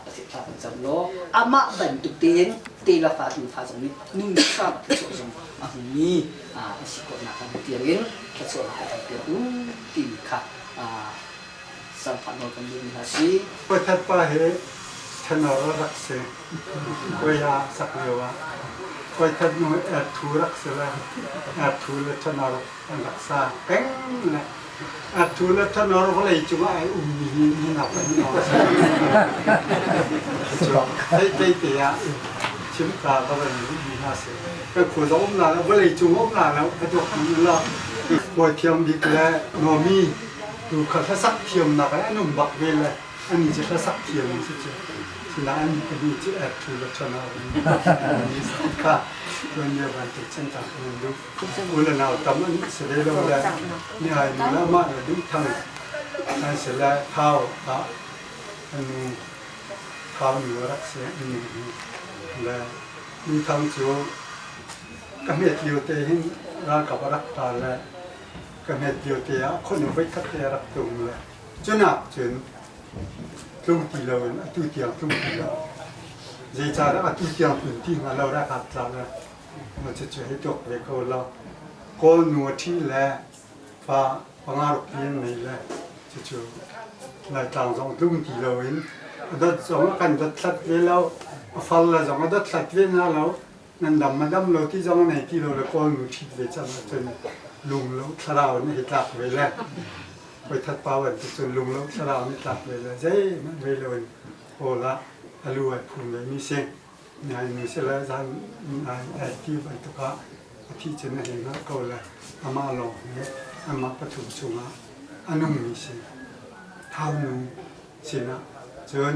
Pathian thla kan cam law. Amah bantuk tein te le fa tu fa zong nih nun hram thluachuah zong a hmumi an si khawh nak tiang in thluachuahnak kan hal piak u timi kha sangfah nawl kan duhmi hna si. Pakhat pa hi tenor a rak si. Koi ah sak lio ah. Koi khat nu erthu rak si le erthu le tenor an rak sa peng le erthu le tenor vawlei cung ah ai ummi hi minak an no a si. Thei thei te ah chim ta ka van duhmi hna si. Kan khua zong um la lo, vawlei cung um la lo, ka tuak lo. Bawi thiam bik le Nomi tu kha hlasak thiamnak ah an um bak ve le ani cu hlasak thiam si cu. Sinain ani cu erthu le ṭhana ani kha tuan lio bantuk chan ta kan duh. U le nau tam an si ve lo le ni ai nu le amah le duh thang an si le thau ah anu thau nu rak si anu le nu thang cu ka hmet lio te hin ralkap a rak ta le ka hmet lio te ah khonu voikhat te a rak tlung le cunak cun tlung ti loin atu tiang tlung ti lo. Zeicahdah atu tiang tlun ti hnga lo ralkap tla le ma cucu hei tuak ve ko lo. Kawl nu a ṭhi le fa panga ruk pi an nei le cucu Laitlang zong tlung ti loin a dot zong a kan dothlat ve lo, a fal le zong a dothlat ve hna lo. Nan dam ma dam lo ti zong a nei ti lo le Kawl nu ṭhit ve cang ahcun lung lo thlarau nih hei tlak ve le voikhat pa bantuk cun lung lo thlarau nih tlak ve le zeihmanh ve loin kawl ah a lu ai phum ve mi si. Nai nu si le zan ai ai ti bantuk ah a thi cun a hei hngalh ko le amah lawng hi anmah pathum chungah a nungmi si. Thau nu sinah cun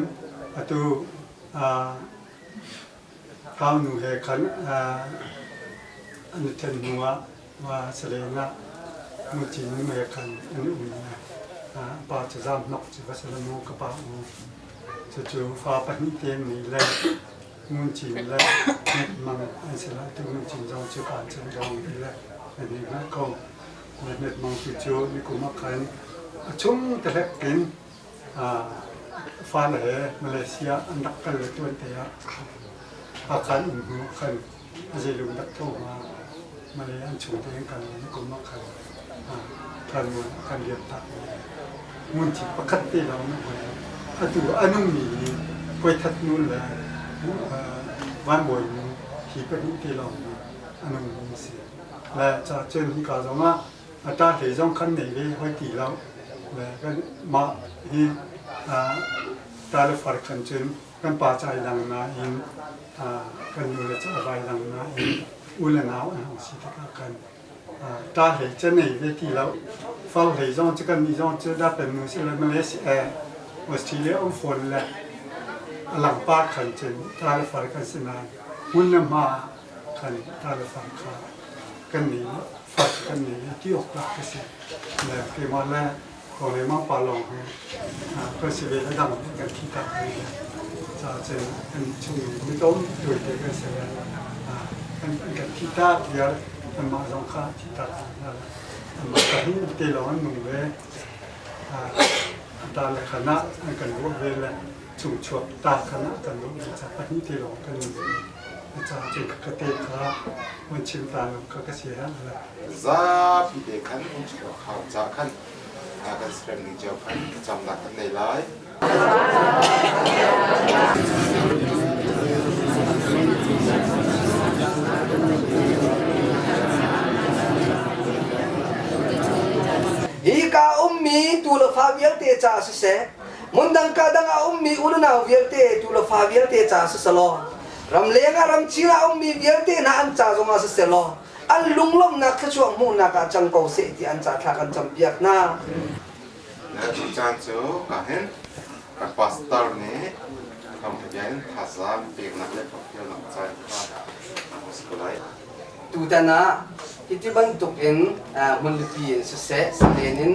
atu Thau nu he khan an i ṭhen hnuah Salen ah Muci nu he khan an i um i a pa cu zaam hnok cu va si le mu ka pa u. Cucu fa pahnih te an ngei le Ngun Cin le Hmet Mang an si lai. Tu Ngun Cin zong cu kaan cem zong ti le an hei hngalh ko. Hmet Mang tu cu nikum ah khan a chung tehlek in Fale he Malaysia an rak kal le tuan te ah Hakha um hnu ah khan a zeilung dak tho hnga. Malay an chung te in kal i kum ah khan thlanmuan ah kan liam tak. Ngunthi pakhat te lawng na hoi. Atu a nungmi hi Puaithat nu le Vanbawi nu hi pahnih te lawng hi a nungmi si. Le ca cun hika zong ah A ṭahlei zong khan nei ve hoi ti lo. Le kan mah hi ṭa le far khan cun kan pa ca i dang nain kan nu le ca vai dang nain u le nau an hung si tikah khan ṭahlei ca nei ve ti lo. Far hlei zong cu kan nih zong cu dah nu si le Malaysia Australia um fawn le a langpar khan cun ṭa le far kan si nain hmun le hma khan ṭa le far kha kan nih fak kan nei i ti awk tlak ka si. Le keimah le Kawle Mang pa lawng hi kan si ve le dang kan thi tak ve le ca cun kan chung i mitom tuaite kan si le an kan thi tak vial anmah zong kha thi tak hna le anmah ka hi te lawng an nung ve ta le khan ah an kan ruah ve le chungchuak ta khan ah kan ruah ve ca pahnih te lawng kan nung ve. Ca ka te kha mun chim ta lo kha ka si hal la. Zapi te khan innchungkhar ca khan kan serem ning cio khan thlacamnak kan nei lai. Hi ka ummi tu le fa vialte ca siseh, hmundang ka dang ah ummi unau vialte tu le fa vialte ca siselaw. Ramleng ah ramcil ah a ummi vialte hna an ca zongah siseh law an lunglawmhnak thluachuah hmuhnak ah cang ko seh ti an ca thla kan campiak hna. Cu caan cu ka hin ka pastor nih thawngtha bia in thazaang peknak le forhfialnak caan kha a si ko lai. Tutan ah hiti bantuk in hmunlipi in siseh, salen in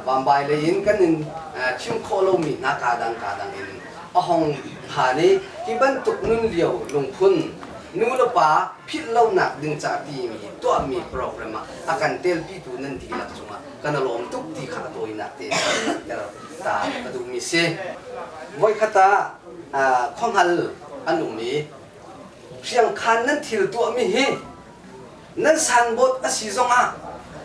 vambai lei in kan in chim khawh lomi hna kaa dang kaa dang in a hong phan i hi bantuk nun lio lungphun nu le pa philh lonak ding ca timi tuahmi program ah a kan telpitu nan dihlak cungah kan i lawm tuk ti kha a tawinak te langhter ta ka duhmi si. Voikhat ah khuahngal an um i Hriangkhan nan thil tuahmi hi nan sanbawt a si zongah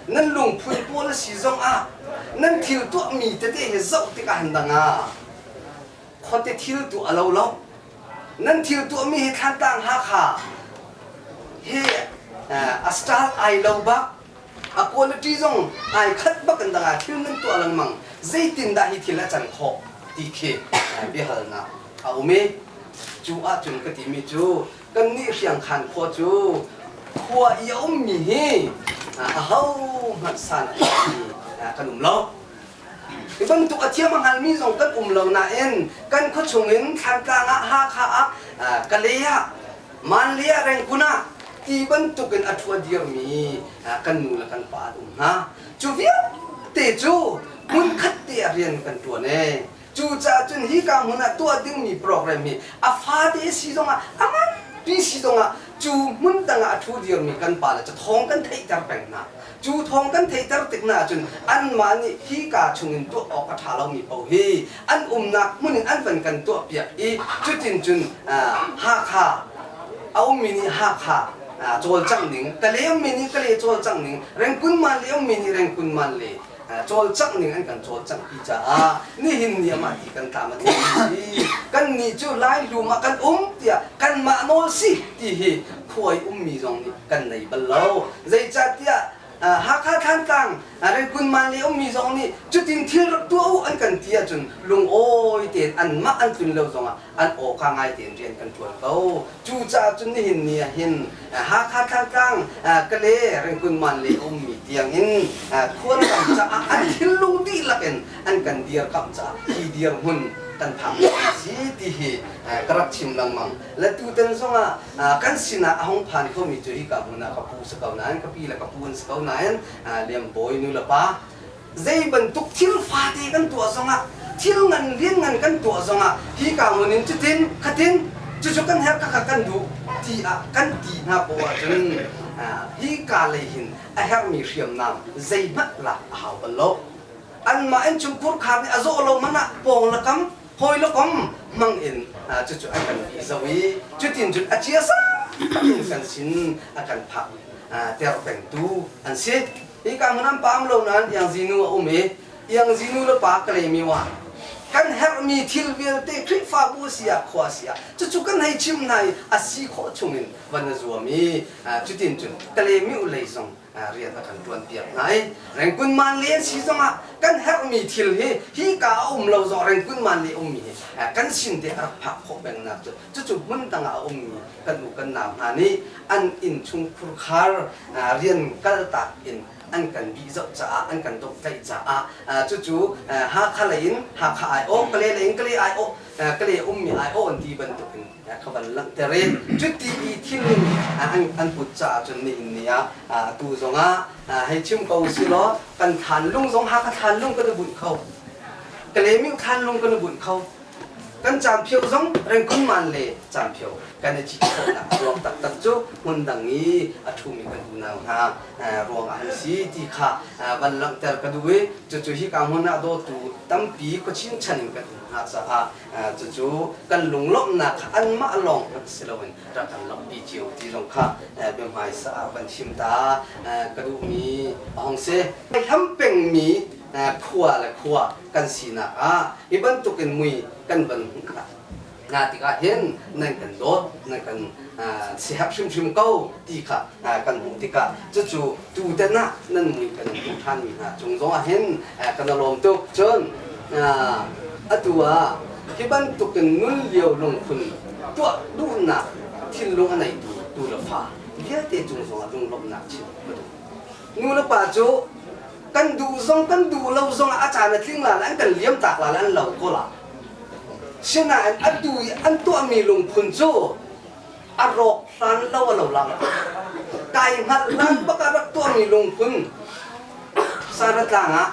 nan lungphun pawl a si zongah nan thil tuahmi tete hi zoh tikah han dang ah khuate thil tu a lo lo. Nan thil tuahmi hi Thlantlang Hakha hi a style ai lo bak, a quality zong ai khat bak in dang ah thil nan tuah lengmang. Zeitindah hi thil a can khawh ti khi biahalnak a um i cu ahcun ka timi cu kannih Hriangkhan khua cu khua i a ummi hi ahohmanh san a tlaimi kan um lo. Hi bantuk a thiam a hngalmi zong kan um lo nain kan khua chungin Thlantlang ah, Hakha ah, Kalay ah, Manlay ah, Rengkun ah ti bantukin a ṭhu a dirmi kan nu le kan pa an um hna. Cu vialte cu hmunkhat te ah rian kan ṭuan ee. Cucaah cun hika hmun ah tuah dingmi program hi a fate si zongah a nganpi si zongah cu hmun dang ah a ṭhu dirmi kan pale cu thawng kan theihter peng hna. Cu thawng kan theihter tik hna ahcun anmah nih hika chungin tuah awk a ṭha lomi paoh hi an umnak hmun in an van kan tuahpiak i cutin cun Hakha a ummi nih Hakha cawlcangh ning, Kale ummi nih Kale cawlcangh ning, Rengkun man le ummi nih Rengkun man le cawlcangh ning an kan cawlcangh pi caah nihin ni amah ti kan tlam a tling si. Kan nih cu Lai lum ah kan um tiah kanmah nawl si ti hi khuai ummi zong nih kan nei bal lo. Zeicahtiah Hakha Thlantlang Rengkun man le ummi zong nih cutin thil rak tuah u an kan ti ahcun lungawi tein anmah an tlun lo zongah an awka ngai tein rian kan ṭuan ko. Cucaah cun nihin ni ah hin Hakha Thlantlang Kale Rengkun man le a ummi tiangin khuallam caah an thinlung dihlak in an kan dirkamh caah hi dirhmun kan phak a si ti hi ka rak chim lengmang. Le tutan zongah kan sinah a hung phan khomi cu hika hmun ah ka pu si ko nain ka pi le ka pu an si ko nain Liambawi nu le pa zei bantuk thil fate kan tuah zongah thil ngan lianngan kan tuah zongah hika hmun in cutin khatin cucu kan herh khakha kan duh ti ah kan ti hna poah ahcun hika lei hin a herhmi hriamnam zeihmanh lak a hau bal lo. Anmah innchungkhur khar nih a zawh lo hmanh ah pawng le kam hawi le kom hmang in cucu an kan bihzo i cutin cun a ciasa in kan sin a kan phak ter pengtu an si. Hika hmun an paam lo nain Iangzinu a um i Iangzinu le pa Kalemi wa kan herhmi thil vialte Khrihfabu a si ah khua a si ah cucu kan hei chim hna i a si khawh chungin van a zuam i cutin cun Kalemi u lei zong rian a kan ṭuanpiak hna i Rengkun man le an si zongah kan herhmi thil hi hika a um lo zong Rengkun man le ummi hi kan sin te a rak phak khawh pengnak cu cucu hmun dang ah a ummi kan u kan nau hna nih an innchung khurkhar rian kaltak in an kan bihzoh caah an kan domhtlaih caah cucu Hakha lei in Hakha aiawh Kale lei in Kale aiawh Kale ummi aiawh an ti bantuk in ka van langhter i cuti i thinlung an put caah cun nihin ni ah atu zongah hei chim ko usih law kan thlanlung zong Hakha thlanlung kan i bunh kho Kalemiu thlanlung kan i bunh kho Kan caanphio zong Rengkung man le caanphio kan i cit khawhnak a ruang taktak cu hmundang i a ṭhumi kan unau hna ruangah an si ti kha van langhter ka duh i cucu hika hmun ah dawtu tampi khuachin chan in kan um hna caah cucu kan lunglawmhnak kha anmah lawng hmanh si loin rak kan lawmhpi cio ti zong kha biahmaisa ah van chim ta ka duhmi a hung si. Hlam pengmi khua le khua kan sinak ah hi bantukin mui kan van hmuh hna tikah hin nan kan dawt nan kan siherh hrimhrim ko ti kha kan hmuh tikah cucu tutan ah nan mui kan hmuh ṭhanmi hna cung zongah hin kan i lawm tuk. Cun atu ah hi bantukin nun lio lungphun tuah duhnak. thinlung a neitu tu le fa vialte cung zongah lunglawmhnak chim ka duh. Nu le pa cu kan duh zong kan duh lo zongah a caan a tling la le an kan liam tak la le an lo ko la. Sinain atu i an tuahmi lungphun cu a rawk hlan lo a lo la. Kai hngalh hlan bak ah rak tuahmi lungphun Saratlang ah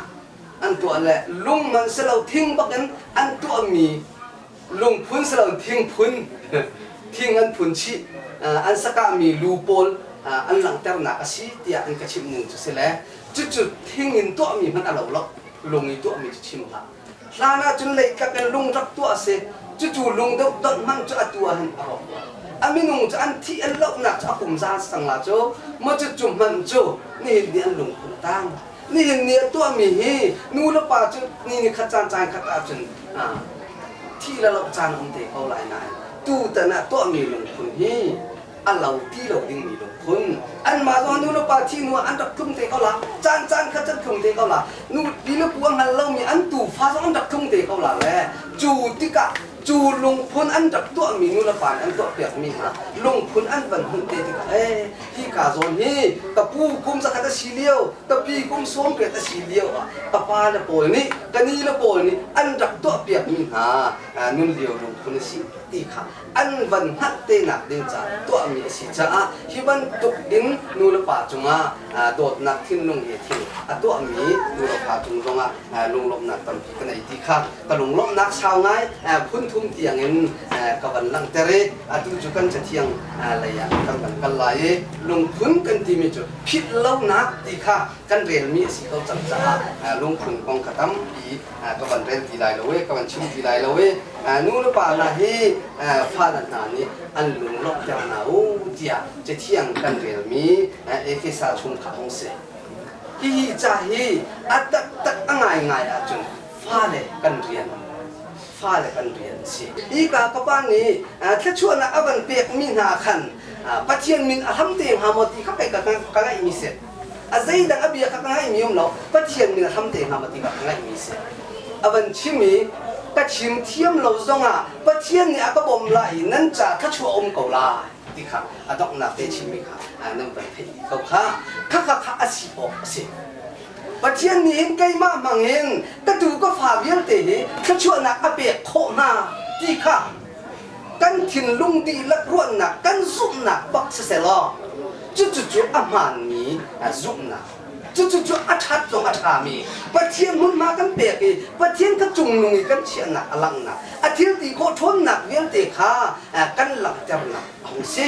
an tuah le lung man si lo thing bak in an tuahmi lungphun si lo thingphun thing an phun chih an sakahmi lu pawl an langhternak a si tiah an ka chimh ning cu si le cucu thing in tuahmi hmanh a lo lo lung i tuahmi cu chim hlah hlan ah cun leitlak in lung rak tuah a si cucu lung deuh donh hmanh cu atu ah hin a rawk a minung cu an thih an lohnak cu a kum za sang la cu maw cucu hmanh cu nihin ni an lungphun a tang nihin ni a tuahmi hi nu le pa cu ni ni khat caan caan khat ahcun thi le loh caan um te ko lai nain tutan ah tuahmi lungphun hi a lo ti lo dingmi lungphun anmah zong nu le pa thi hnu ah an rak tlung te ko la caan caan khat an tlung te ko la nu pi le pu a hngal lomi an tufa zong an rak tlung te ko la le cu tikah Cu lungphun an rak tuahmi nu le pa nih an tuahpiakmi hna lungphun an van hmuh te tikah ee hi ka zawn hi ka pu kum zakhat a si lio ka pi kum 80 a si lio ah ka pa le pawl nih ka ni le pawl nih an rak tuahpiakmi hna nun lio lungphun a si ti kha an van hngalh te nak ding caah tuahmi a si caah hi bantuk in nu le pa cungah dawtnak thinlung he thil a tuahmi nu le pa cung zongah lunglawmhnak tampi ka nei ti kha ka lunglawmhnak sau ngai phun thum tiangin ka van langhter i atu cu kan cathiang lei ah kan van kal lai i lungphun kan timi cu philh lonak ti kha kan relmi a si ko cang caah lungphun kong kha tampi ka van rel ti lai lo i ka van chim ti lai lo i nu le pa hna hi fale hna nih an lunglawmhter hna u tiah cathiang kan relmi Efesa chung kha hung si. Hihi ca hi a taktak a ngaingai ahcun fale kan rian fale kan rian a si. Hika ka pa nih thluachuahnak a van pekmi hna khan Pathian min a hlam te hnga maw ti kha kei ka ngaihmi si. A zeidang a bia kha ka ngaihmi um lo, Pathian min a hlam te hnga maw ti kha ka ngaihmi si. A van chim i ka chim thiam lo zongah Pathian nih a ka bawmh lai i nan ca thluachuah um ko lai ti kha a donghnak te chimmi kha nan van theih dih ko kha. Khakha kha a si awk a si. Pathian nih hin keimah hmangin ka tu ka fa vialte hi thluachuahnak a pek khawh hna ti kha kan thinlung dihlak ruahnak kan zumhnak bak siselaw cucu a hmaanmi zumhnak cucu cu a ṭhat zong a ṭhami Pathian hmunhma kan pek i Pathian kha cungnung i kan chiahnak a langhnak a thil ti khawh ṭhawnnak vialte kha kan langhternak a hung si.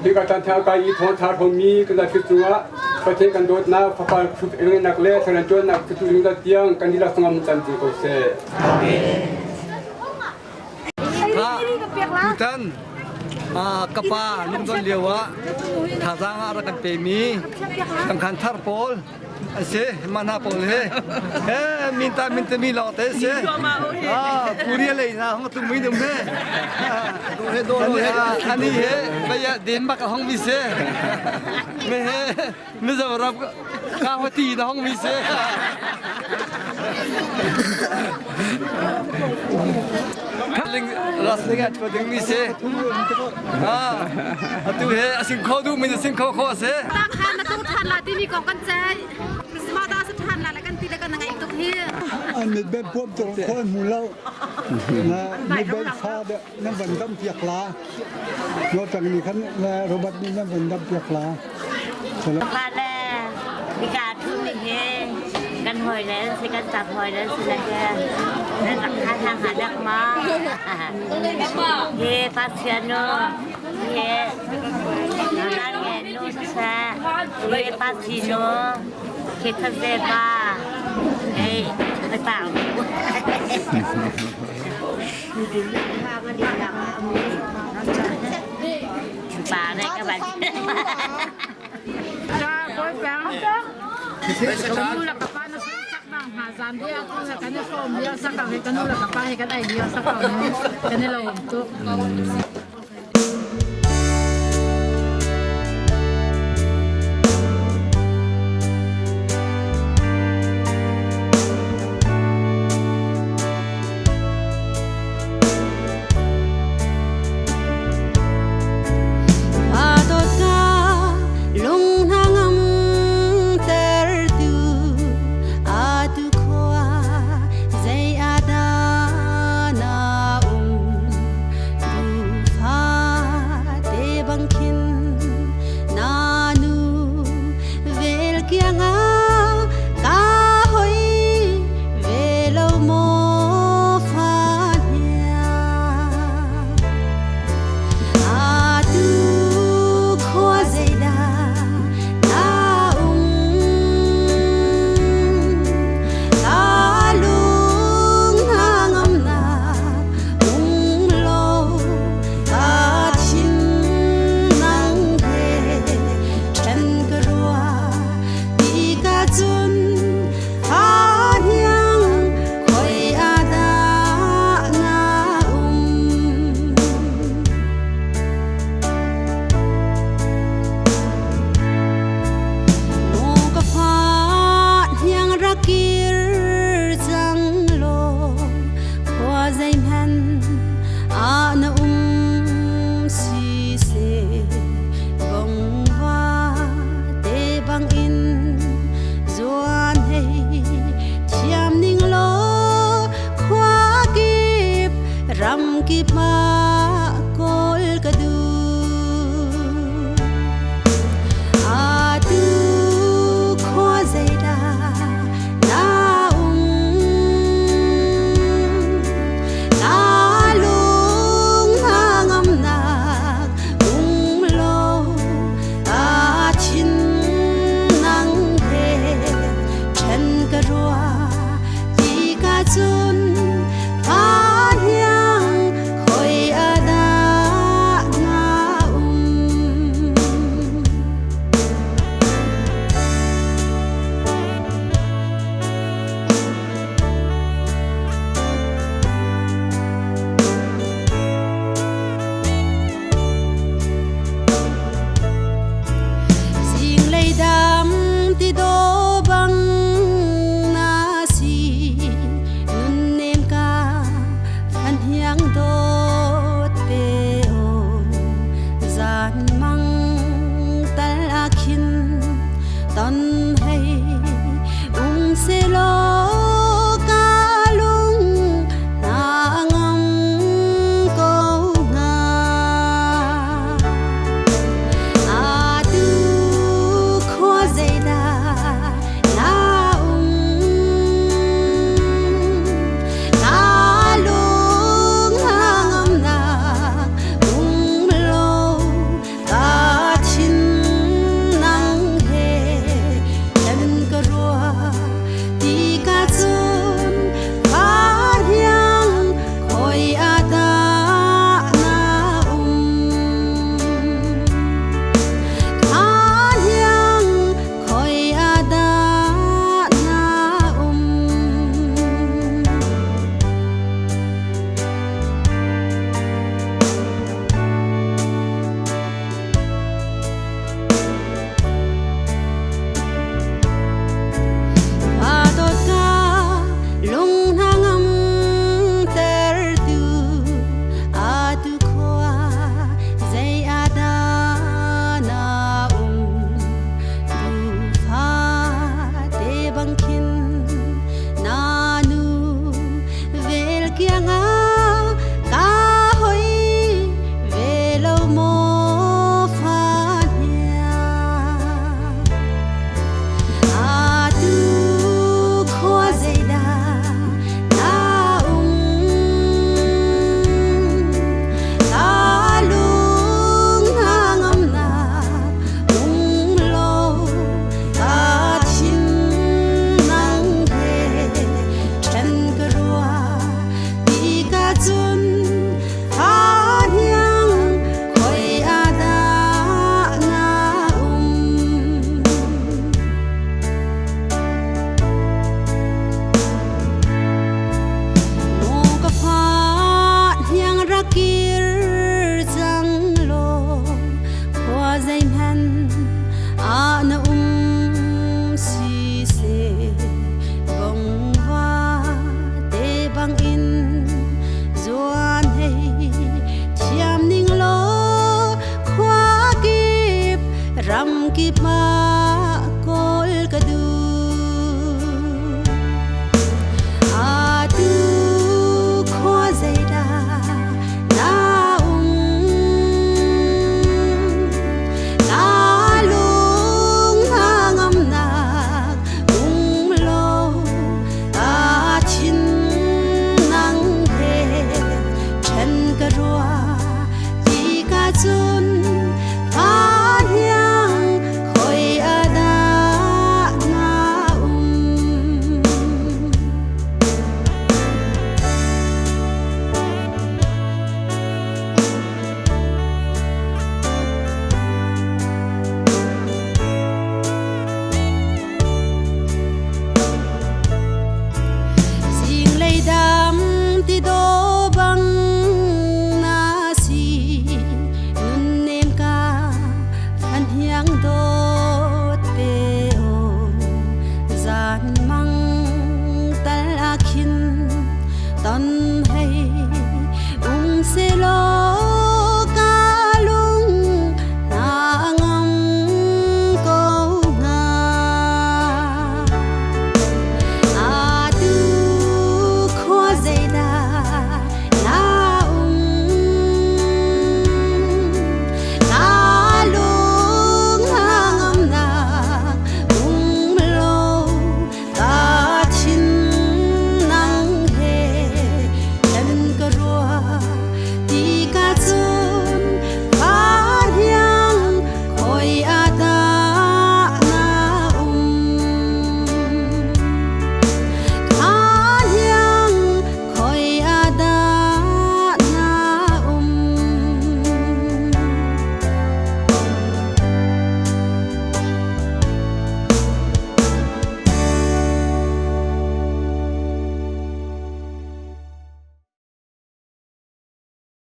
Hika caan thar kai i thawngtha hrawmmi kan zapi cungah Pathian kan dawtnak, Fapa Khrih le thlarau ṭuannak cu zungzal tiang kan dihlak cungah mun cam ko seh. Tutan ka pa lungdon lio ah thazaang ah rak kan pemi tangkhan thar pawl an si mana pawl he he min ta min te mi lawng te si Korea lei na hong tum mi dum he ani he baya Denmark a hong mi si me he Mizoram ka hoti na hong mi si Ling ras ling a thua ding mi si atu he a sing kho du min a sing kho kho a si Tang han na tung than la timi kong kan cai Christmas da sa than la la kan ti le kan ngai tuk hi An mit ben puam tuk kho an hmu lo na mit ben fa de nan van dam piak la no tang ni khan Robert ni nan van dam piak la Pa le. Hika ṭhumi hi kan hawile an si, kan tap hawile an si le he nan rak kha hna hnga dek ma? Hi Pathian nu, hi nan nge nu siseh, hi Pathi nu, hi Thaze pa, hei ka tang. Pa ne ka ban.